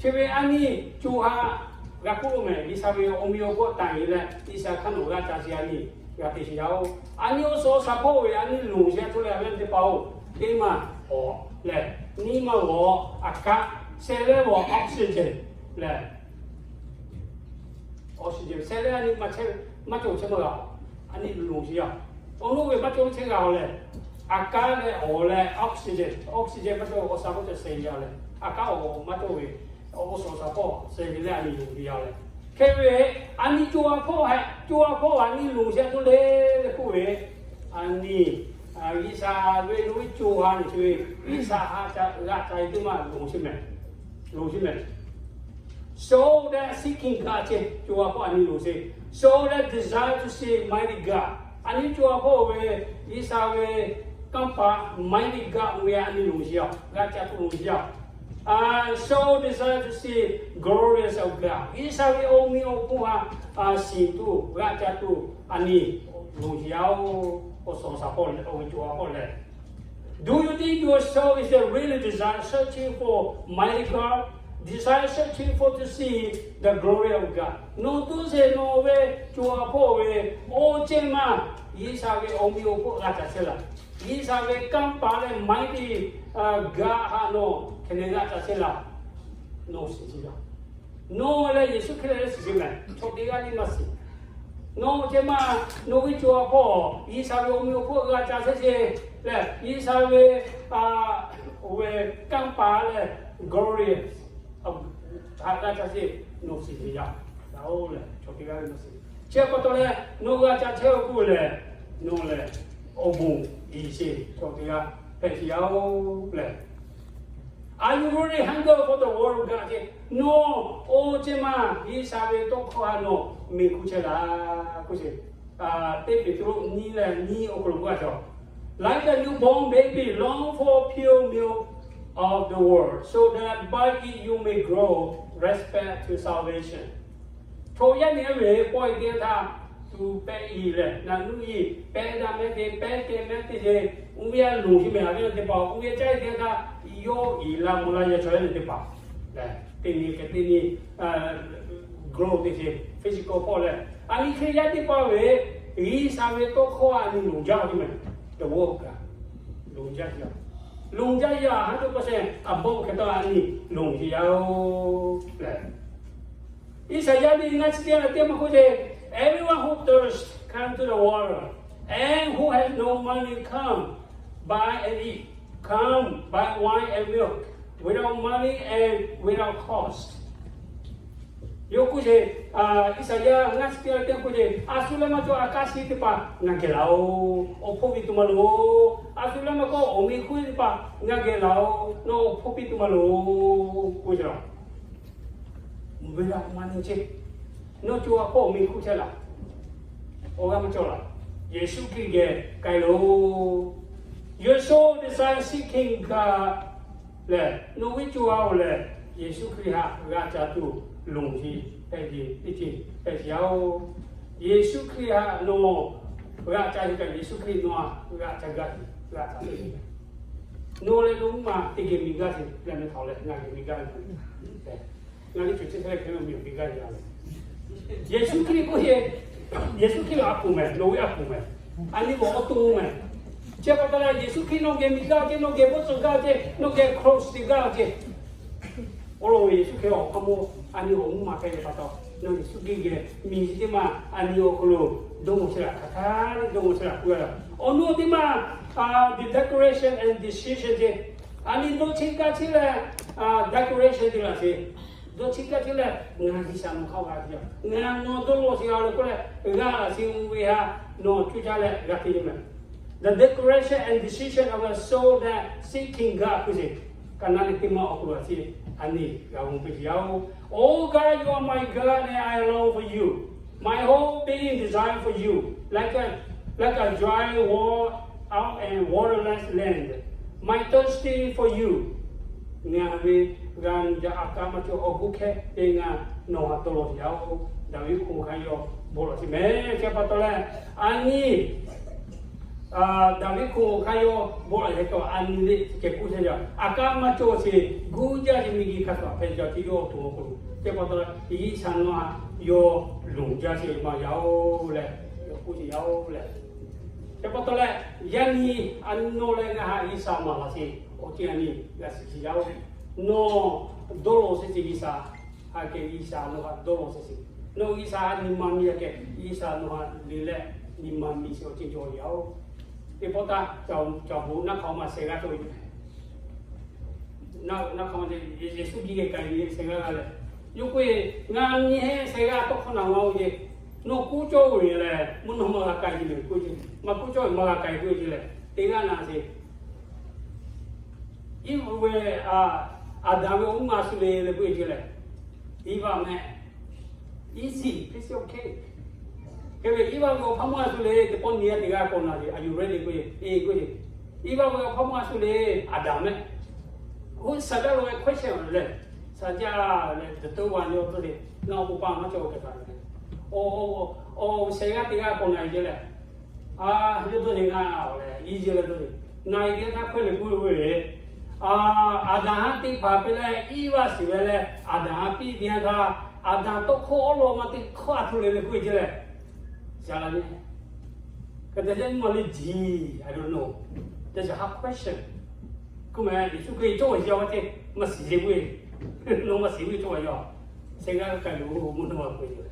chi ve a nyi co ha g'a k'oˆ lo mehˍ, G'uiˬsha ve awˬ meꞈ awˬ hponˇ tanˍ iˍ leh G'uiˬsha hk'aˇ nawˬ g'a ca sheˍ a nyi g'a te sheˍ yaˇ-oˬ. A nyi awˬ suhˍ awˬ shaˍ hpawˇ ve a nyi loˍ sheˍ a htoꞈ leh a ve teˇ hpaˍ-oˬ, teˇ maˬ awˬ lehˬ, nyiˇ maˬ awˬ a kaˆ, sheh leh awˬ oxygen lehˬ, Sheh leh a nyi maˇ cawˬ chehˇ maˇ g'a. A nyi longˬ sheˍ yaˇ. Awˬ nuˇ ve maˇ cawˬ chehˇ g'a-oˬ lehˬ, a kaˉ leh awˬ leh oxygen, oxygen maˇ cawˬ, awˬ shaˍ k'oˆ ceh sheh yaˇ leh, a kaˉ awˬ maˇ cawˬ ve, awˬ shaˍ awˬ shaˍ hpawˇ sheh leh a nyi longˬ sheˍ yaˇ leh, hk'e ve a nyi co ha hpawˇ hehꞈ, co ha hpawˇ a nyi longˬ sheˍ a tuˬ le le k'oˆ ve, a nyi G'uiˬsha ve lo ve co ha nyi chi ve G'uiˬsha ha ca g'a ca e teˇ maˇ longˬ sheˍ mehˍ, longˬ sheˍ mehˍ. So that seeking God ce, co ha hpawˇ a nyi longˬ sheˍ. So that desire to see mighty God, a nyi co ha hpawˇ ve G'uiˬsha ve kanˇ paˍ mighty God ve a nyi longˬ sheˍ yaˇ, g'a ca tuˬ longˬ sheˍ yaˇ. So desire to see glories of God, G'uiˬsha ve awˬ meꞈ awˬ hponˇ ha shiˍ tuˬ g'a ca tuˬ a nyi longˬ sheˍ yaˇ-oˬ. Awˬ shaˍ awˬ shaˍ hpawˇ leh, awˬ ve co ha hpawˇ leh Do you think your soul is a really desire searching for mighty God? Desire searching for to see the glory of God. Nawˬ tuˇ sheˍ nawˬ ve co ha hpawˇ ve awˬ ceuˬ maˇ G'uiˬsha ve awˬ meꞈ awˬ hponˇ g'a ca chehˇ laˇ. G'uiˬsha ve kanˇ paˍ leh mighty God ha nawˬ hk'e ne g'a ca chehˇ laˇ. Nawˬ shiˍ sheˍ yaˇ. Nawˬ leh Yeˍsuˆ Hkriꞈ leh shiˍ sheˍ mehˍ. Chaw teˇ g'aˇ le maˇ shiˍ. Nawˬ ceh maˇ nawˬ ve co ha hpawˇ G'uiˬsha ve awˬ meꞈ awˬ hponˇ g'a ca chehˇ sheˍ leh, G'uiˬsha ve, oˇ ve kanˇ paˍ leh glory htaꞈ g'a ca sheˍ, nawˬ shiˍ sheˍ yaˇ. Oˇ lehˬ chaw teˇ g'aˇ le maˇ shiˍ. Chi pa taw leh nawˬ g'a ca chehˇ-oˬ k'oˆ lehˬ, nawˬ lehˬ awˬ bon iˍ sheˍ chaw teˇ g'aˇ hpehꞈ sheˍ yaˇ-oˬ lehˬ. Are you really hunger for the word of God ce? Nawˬ oˇ ceh maˇ G'uiˬsha ve tawˇ hkawˇ ha nawˬ miˬ hkuˇ chehˇ laˇ k'oˆ sheˍ. Teˇ Peˍtruˆ nyiˇ leh nyiˇ awˬ hk'aw lo k'oˆ a cawˬ, Like a newborn baby long for pure milk of the word, so that by it you may grow respect to salvation. Chaw yaˇ nehˬ ve pawehˇ teˇ g'aˇ htaꞈ tuˬ pehˆ iˍ lehˬ, naˬ nuˇ iˍ pehˆ daꞈ mehˍ te, pehˆ kehˬ mehˍ te ce, uˇ ve a lonˬ sheˍ mehˍ, a ve teˇ hpaˍ uˇ ve caˇ teˇ g'aˇ htaꞈ yawˇ iˍ la mvuh laˇ yaˇ chaw yaˇ nehˬ teˇ hpaˍ lehˬ, teˇ nyi kehˬ teˇ nyi grow te ce, physical hpawˇ lehˬ, a nyi Hkriꞈ yaˇ teˇ hpaˍ ve G'uiˬsha ve tawˇ hkawˇ a nyi lonˬ jaˇ ve mehˍ. The word of God, lonˬ jaˇ yaˇ, lonˬ jaˇ yaˇ, hundred percent above hk'e taw a nyi lonˬ sheˍ yaˇ-oˬ lehˬ. Iˉsaˍyaˆ liꞈ ngaˇ chi teˇ g'aˇ leh teˇ maˇ k'oˆ ce, Everyone who thirst, come to the water, and who has no money, come, buy and eat, come, buy wine and milk, without money and without cost. Yawˇ k'oˆ ce, Iˉsaˍyaˆ ngaˇ chi teˇ g'aˇ leh teˇ maˇ k'oˆ ce, a shu leh maˇ cawˬ a kaˉ shiˉ teˇ hpaˍ ngaˬ geh laˬ-oˬ, awˬ hpawˇ piˇ tuˬ maˇ loˬ. A shu leh maˇ k'oˆ awˬ meꞈ hk'oˆ teˇ hpaˍ ngaˬ geh laˬ-oˬ, nawˬ awˬ hpawˇ piˇ tuˬ maˇ loˬ k'oˆ ce. Mvuhˇ ve la ma nyi ce, nawˬ co ha hpawˇ awˬ meꞈ hk'oˆ chehˇ laˬ. Awˬ g'aˇ maˇ cawˬ laˬ. Yeˍsuˆ Hkriꞈ geh k'ai loˬ. Your soul desire seeking God lehˬ, nawˬ ve co ha-oˬ lehˬ, Yeˍsuˆ Hkriꞈ htaꞈ g'a ca tuˬ lonˬ sheˍ, hpehꞈ sheˍ, teˇ ceuˬ hpehꞈ sheˍ yaˇ-oˬ. Yeˍsuˆ Hkriꞈ htaꞈ nawˬ g'a ca sheˍ kaꞈ, Yeˍsuˆ Hkriꞈ nawˬ htaꞈ g'a ca gaˇ sheˍ, g'a ca sheˍ. Nawˬ leh nawˬ mvuhˇ ma teˇ geh miˬ gaˇ sheˍ leh, meh htaꞈ leh ngaˬ geh miˬ gaˇ ve. Ngaˬ ve co chi hk'e leh hk'e lo miˬ miˬ gaˇ yaˇ ve. Yeˍsuˆ Hkriꞈ k'oˆ ce, Yeˍsuˆ Hkriꞈ a poˍ mehˍ, nawˬ ve a poˍ mehˍ. A nyi bawˬ awˬ to mehˍ. Chi pa taw leh Yeˍsuˆ Hkriꞈ nawˬ geh miˬ gaˇ ce, nawˬ geh bawˆ tsuhꞈ gaˇ ce, nawˬ geh cross te gaˇ ce. Awˬ lawn ve Yeˍsuˆ Hkriꞈ awˬ hk'aˇ maˇ, a nyi awˬ mvuhˇ ma hpehꞈ ve pa taw, nawˬ Yeˍsuˆ Hkriꞈ geh miˬ chi teˇ maˇ a nyi awˬ hk'aw lo dawˇ mawˬ chehˇ laˇ, hk'aˬ htaˇ dawˇ mawˬ chehˇ laˇ k'oˆ ve. Awˬ nu teˇ maˇ, the declaration and decision ce. A nyi dawˇ cheˇ gaˇ cheˇ leh, declaration te laˇ ce. Dawˇ cheˇ gaˇ cheˇ leh, ngaˬ G'uiˬsha nawˬ hk'aˇ g'a te yaˇ, ngaˬ nawˬ dawˇ law sheˍ g'a le k'oˆ leh, g'a laˇ sheˍ uˇ ve ha, nawˬ cuˇ caˇ leh g'a te yaˇ mehˍ. The declaration and decision of a soul that seeking God k'oˆ ce. Ka naˉ leh teˇ maˇ awˬ hk'aw lo a ciˉ a nyi g'a mawˬ piˇ sheˍ yaˇ-oˬ. Oh God, you are my God, and I long for you. My whole being desire for you, like a, like a dry wall out and waterless land. My thirsting for you. Ngaˬ ve g'a nyi jaˇ a kaˉ maˇ cawˬ awˬ g'uˇ hkehˇ te ngaˬ nawˬ htaꞈ dawˇ law sheˍ yaˇ-oˬ. Daˍviˆ hk'oˆ hk'a yawˇ bon lawˬ sheˍ mehˍ. Chi pa taw leh, a nyi Daˍviˆ hk'oˆ hk'a yawˇ bon lawˬ hk'e taw a nyi le kehˬ k'oˆ chehˇ yaˇ, a kaˉ maˇ cawˬ sheˍ, guˇ jaˇ sheˍ, miˬguiˬ hk'a shuˍ hpehꞈ jaˇ ce yawˇ awˬ to awˬ hk'aw lo. Chi pa taw leh G'uiˬsha nawˬ htaꞈ yawˇ lonˬ jaˇ sheˍ maˇ yaˇ-oˬ leh, yawˇ k'oˆ sheˍ yaˇ-oˬ leh. Chi pa taw leh, yaˇ nyi a nyi nawˬ leh ngaˬ htaꞈ G'uiˬsha maˍ laˇ sheˍ, awˬ ceuˬ a nyi g'a shiˍ sheˍ yaˇ-oˬ. Nawˬ dawˇ law sheˍ sheˍ G'uiˬsha, ha kehˬ G'uiˬsha nawˬ htaꞈ dawˇ law sheˍ sheˍ. Nawˬ G'uiˬsha nyi ma mi aꞈ kehˬ, G'uiˬsha nawˬ htaꞈ leuˬ leh nyi ma mi sheˍ awˬ ceuˬ cawˬ yaˇ-oˬ. Teˇ pawˆ taˇ, caˬ caˬ bon naˆ hk'aw ma shehˍ g'aˇ cawˬ ve, naˆ hk'aw ma Yeˍsuˆ biˇ geh k'ai ve shehˍ g'aˇ g'a leh, yawˇ k'oˆ ve, Ngaˬ nyi heˆ shehˍ g'aˇ tawˇ hkawˇ naˬ ma-oˬ ce. Nawˬ kuˇ cawˇ ve leh mvuhˇ naw ma g'a k'ai ve le k'oˆ ce. Maˇ kuˇ cawˇ ve maˇ g'a k'ai k'oˆ ce leh, teˇ g'aˇ na ce Iˉvaˆ ve, Aˍdanˍ ve awˬ mvuhˇ ma shu le le k'oˆ ve ce leh, Iˉvaˆ mehˆ, easy, piece of cake. Hk'e ve Iˉvaˆ ve awˬ hpawˇ mvuhˇ ma shu le, teˇ pawˆ nyi a teˇ g'aˇ k'awꞈ na ve, Are you ready k'oˆ ve, e k'oˆ ve, Iˉvaˆ ve awˬ hpawˇ mvuhˇ ma shu le, Aˍdanˍ mehˆ. Oˇ shaˍ jaˇ lo ve question lehˬ, shaˍ jaˇ leh the third one yawˇ htaˇ le, ngaˬ awˬ pon pa maˇ cawˬ k'oˆ htaˇ le, awˬ, awˬ, shehˍ g'aˇ teˇ g'aˇ k'awꞈ na ve ce leh, a, yawˇ htaˇ le ngaˬ awˬ leh easy leh htaˇ le, na ve teˇ g'aˇ htaˇ hkawehˇ le k'oˆ ve, a, Aˍdanˍ haˉ teˇ hpaˍ hpehꞈ leh Iˉvaˆ shiˍ ve leh Aˍdanˍ haˉ piˇ ve teˇ yanˇ htaˇ, Aˍdanˍ tawˇ hkawˇ awˉ lawn ma teˇ hkawˇ a htoꞈ le le k'oˆ ve ce leh, shaˍ la ve, hk'e te yaˇ nyi ma le jiˬ, I don't know. That's a hard question. K'oˆ meh, Yeˍsuˆ Hkriꞈ cawˇ ve yaˇ ve ce, maˇ shiˍ ve, nawˬ maˇ shiˍ ve cawˇ ve yaˇ, shehˍ g'aˇ k'ai loˬ mvuhˇ naw ma k'oˆ ve,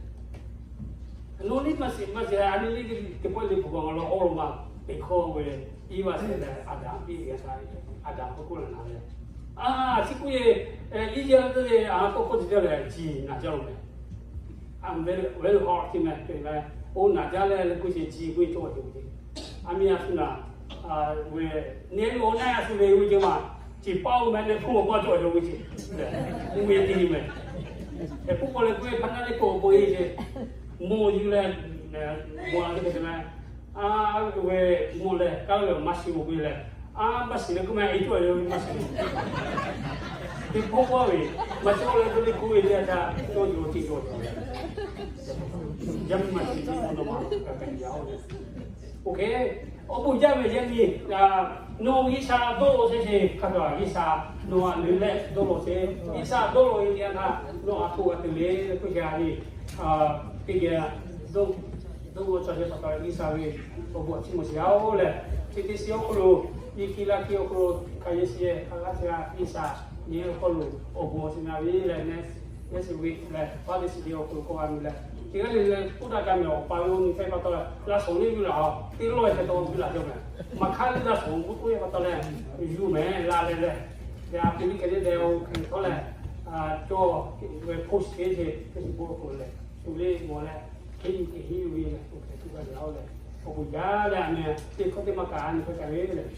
nawˬ liˇ maˇ shiˍ maˇ shiˍ, a nyi liˇ teˇ pawˆ le bvuhꞈ k'awꞈ ngaˬ la awˉ lawn ma, teˇ hkawˇ ve, Iˉvaˆ shiˍ leh Aˍdanˍ piˇ ve htaˇ, Aˍdanˍ k'oˆ k'oˆ la na ve, a, chi k'oˆ ve, Iˉsaˍreˍlaˆ teˇ ve a tawˇ hkawˇ chi jaˇ lehˬ jiˬ naˬ jaˇ lo meh. A, very, very hard thing meh, te meh. Oˇ naˬ jaˇ leh le k'oˆ ce, jiˬ k'oˆ ve cawˇ ve ce. A mi a shu naˬ, ve, neˇ lo naˇ a shu ve ve ce ma, ciˬ paˇ oˇ meh neˇ hpfuhˇ ma paˇ cawˇ ve ce. Oˇ ve teˇ meh. Hk'e k'oˆ k'o le k'oˆ ve hpaˇ naˇ teˇ k'oˆ k'oˆ ve ce. Mawˬ yuˬ leh, mawˬ la teˇ hk'e te meh. A, ve, mawˬ leh kaˇ ve maˇ shiˍ ve k'oˆ ve leh, a, maˇ shiˍ leh k'oˆ meh, e cawˇ ve maˇ shiˍ ve. Teˇ pawˆ pawˆ ve, maˇ cawˇ leh k'oˆ ve k'oˆ ve le a htaˇ, cawˇ yuˬ teˇ cawˇ yuˬ. Yaˇ miˇ maˇ shiˍ ve mvuhˇ naw ma kaꞈ kaꞈ yaˇ oˬ. Oˇ hk'e, awˬ bon jaˇ ve yaˇ miˇ, nawˬ G'uiˬsha dawˇ lo chehˇ sheˍ hk'a gaˬ G'uiˬsha nawˬ htaꞈ leuˬ leh dawˇ lo chehˇ. G'uiˬsha dawˇ lo ve teˇ yanˇ htaˇ nawˬ a htoꞈ g'a te le k'oˆ ve a nyi, teˇ geh dawˇ, dawˇ lo ca ce pa taw G'uiˬsha ve awˬ bon a chiˇ mvuh sheˍ yaˇ oˬ lehˬ, chi teˇ shiˍ awˬ hk'aw lo, Yeˍkiˆ laˇ kiˆ awˬ hk'aw lo, hk'a yehˬ shiˍ yehˬ hk'a g'aˇ chi g'aˇ G'uiˬsha nyi awˬ hk'aw lo awˬ bon a chiˇ na ve leh, neˇ shiˍ ve leh, paˇ teˇ shiˍ ve awˬ hk'aw lo k'awꞈ g'a ve leh, teˇ g'aˇ le le k'oˆ daꞈ kaꞈ mehˬ awˬ pa ve oˇ nyi hpehˇ pa taw leh, laˇ shawˍ neˇ yuˬ laˬ a, teˇ lawˇ hk'e taw yuˬ laˬ jaˇ meh. Maˇ hk'aˇ le laˇ shawˍ k'oˆ k'oˆ ve pa taw leh, yuˬ meh la leh leh, yaꞈ a hk'e le hk'e le deh oˇ hk'e htawˇ leh, cawˇ ve post hk'e ce, hk'e ce bon awˬ hk'aw lo leh, tu le mawˬ leh, hk'e yuˬ hk'e hiˉ yuˬ ve leh, oˇ hk'e tuˬ g'a ve a leh, awˬ bon jaˇ leh a meh teˇ hkawˇ teˇ maˇ kaꞈ a nyi hpehˇ kaꞈ ve leh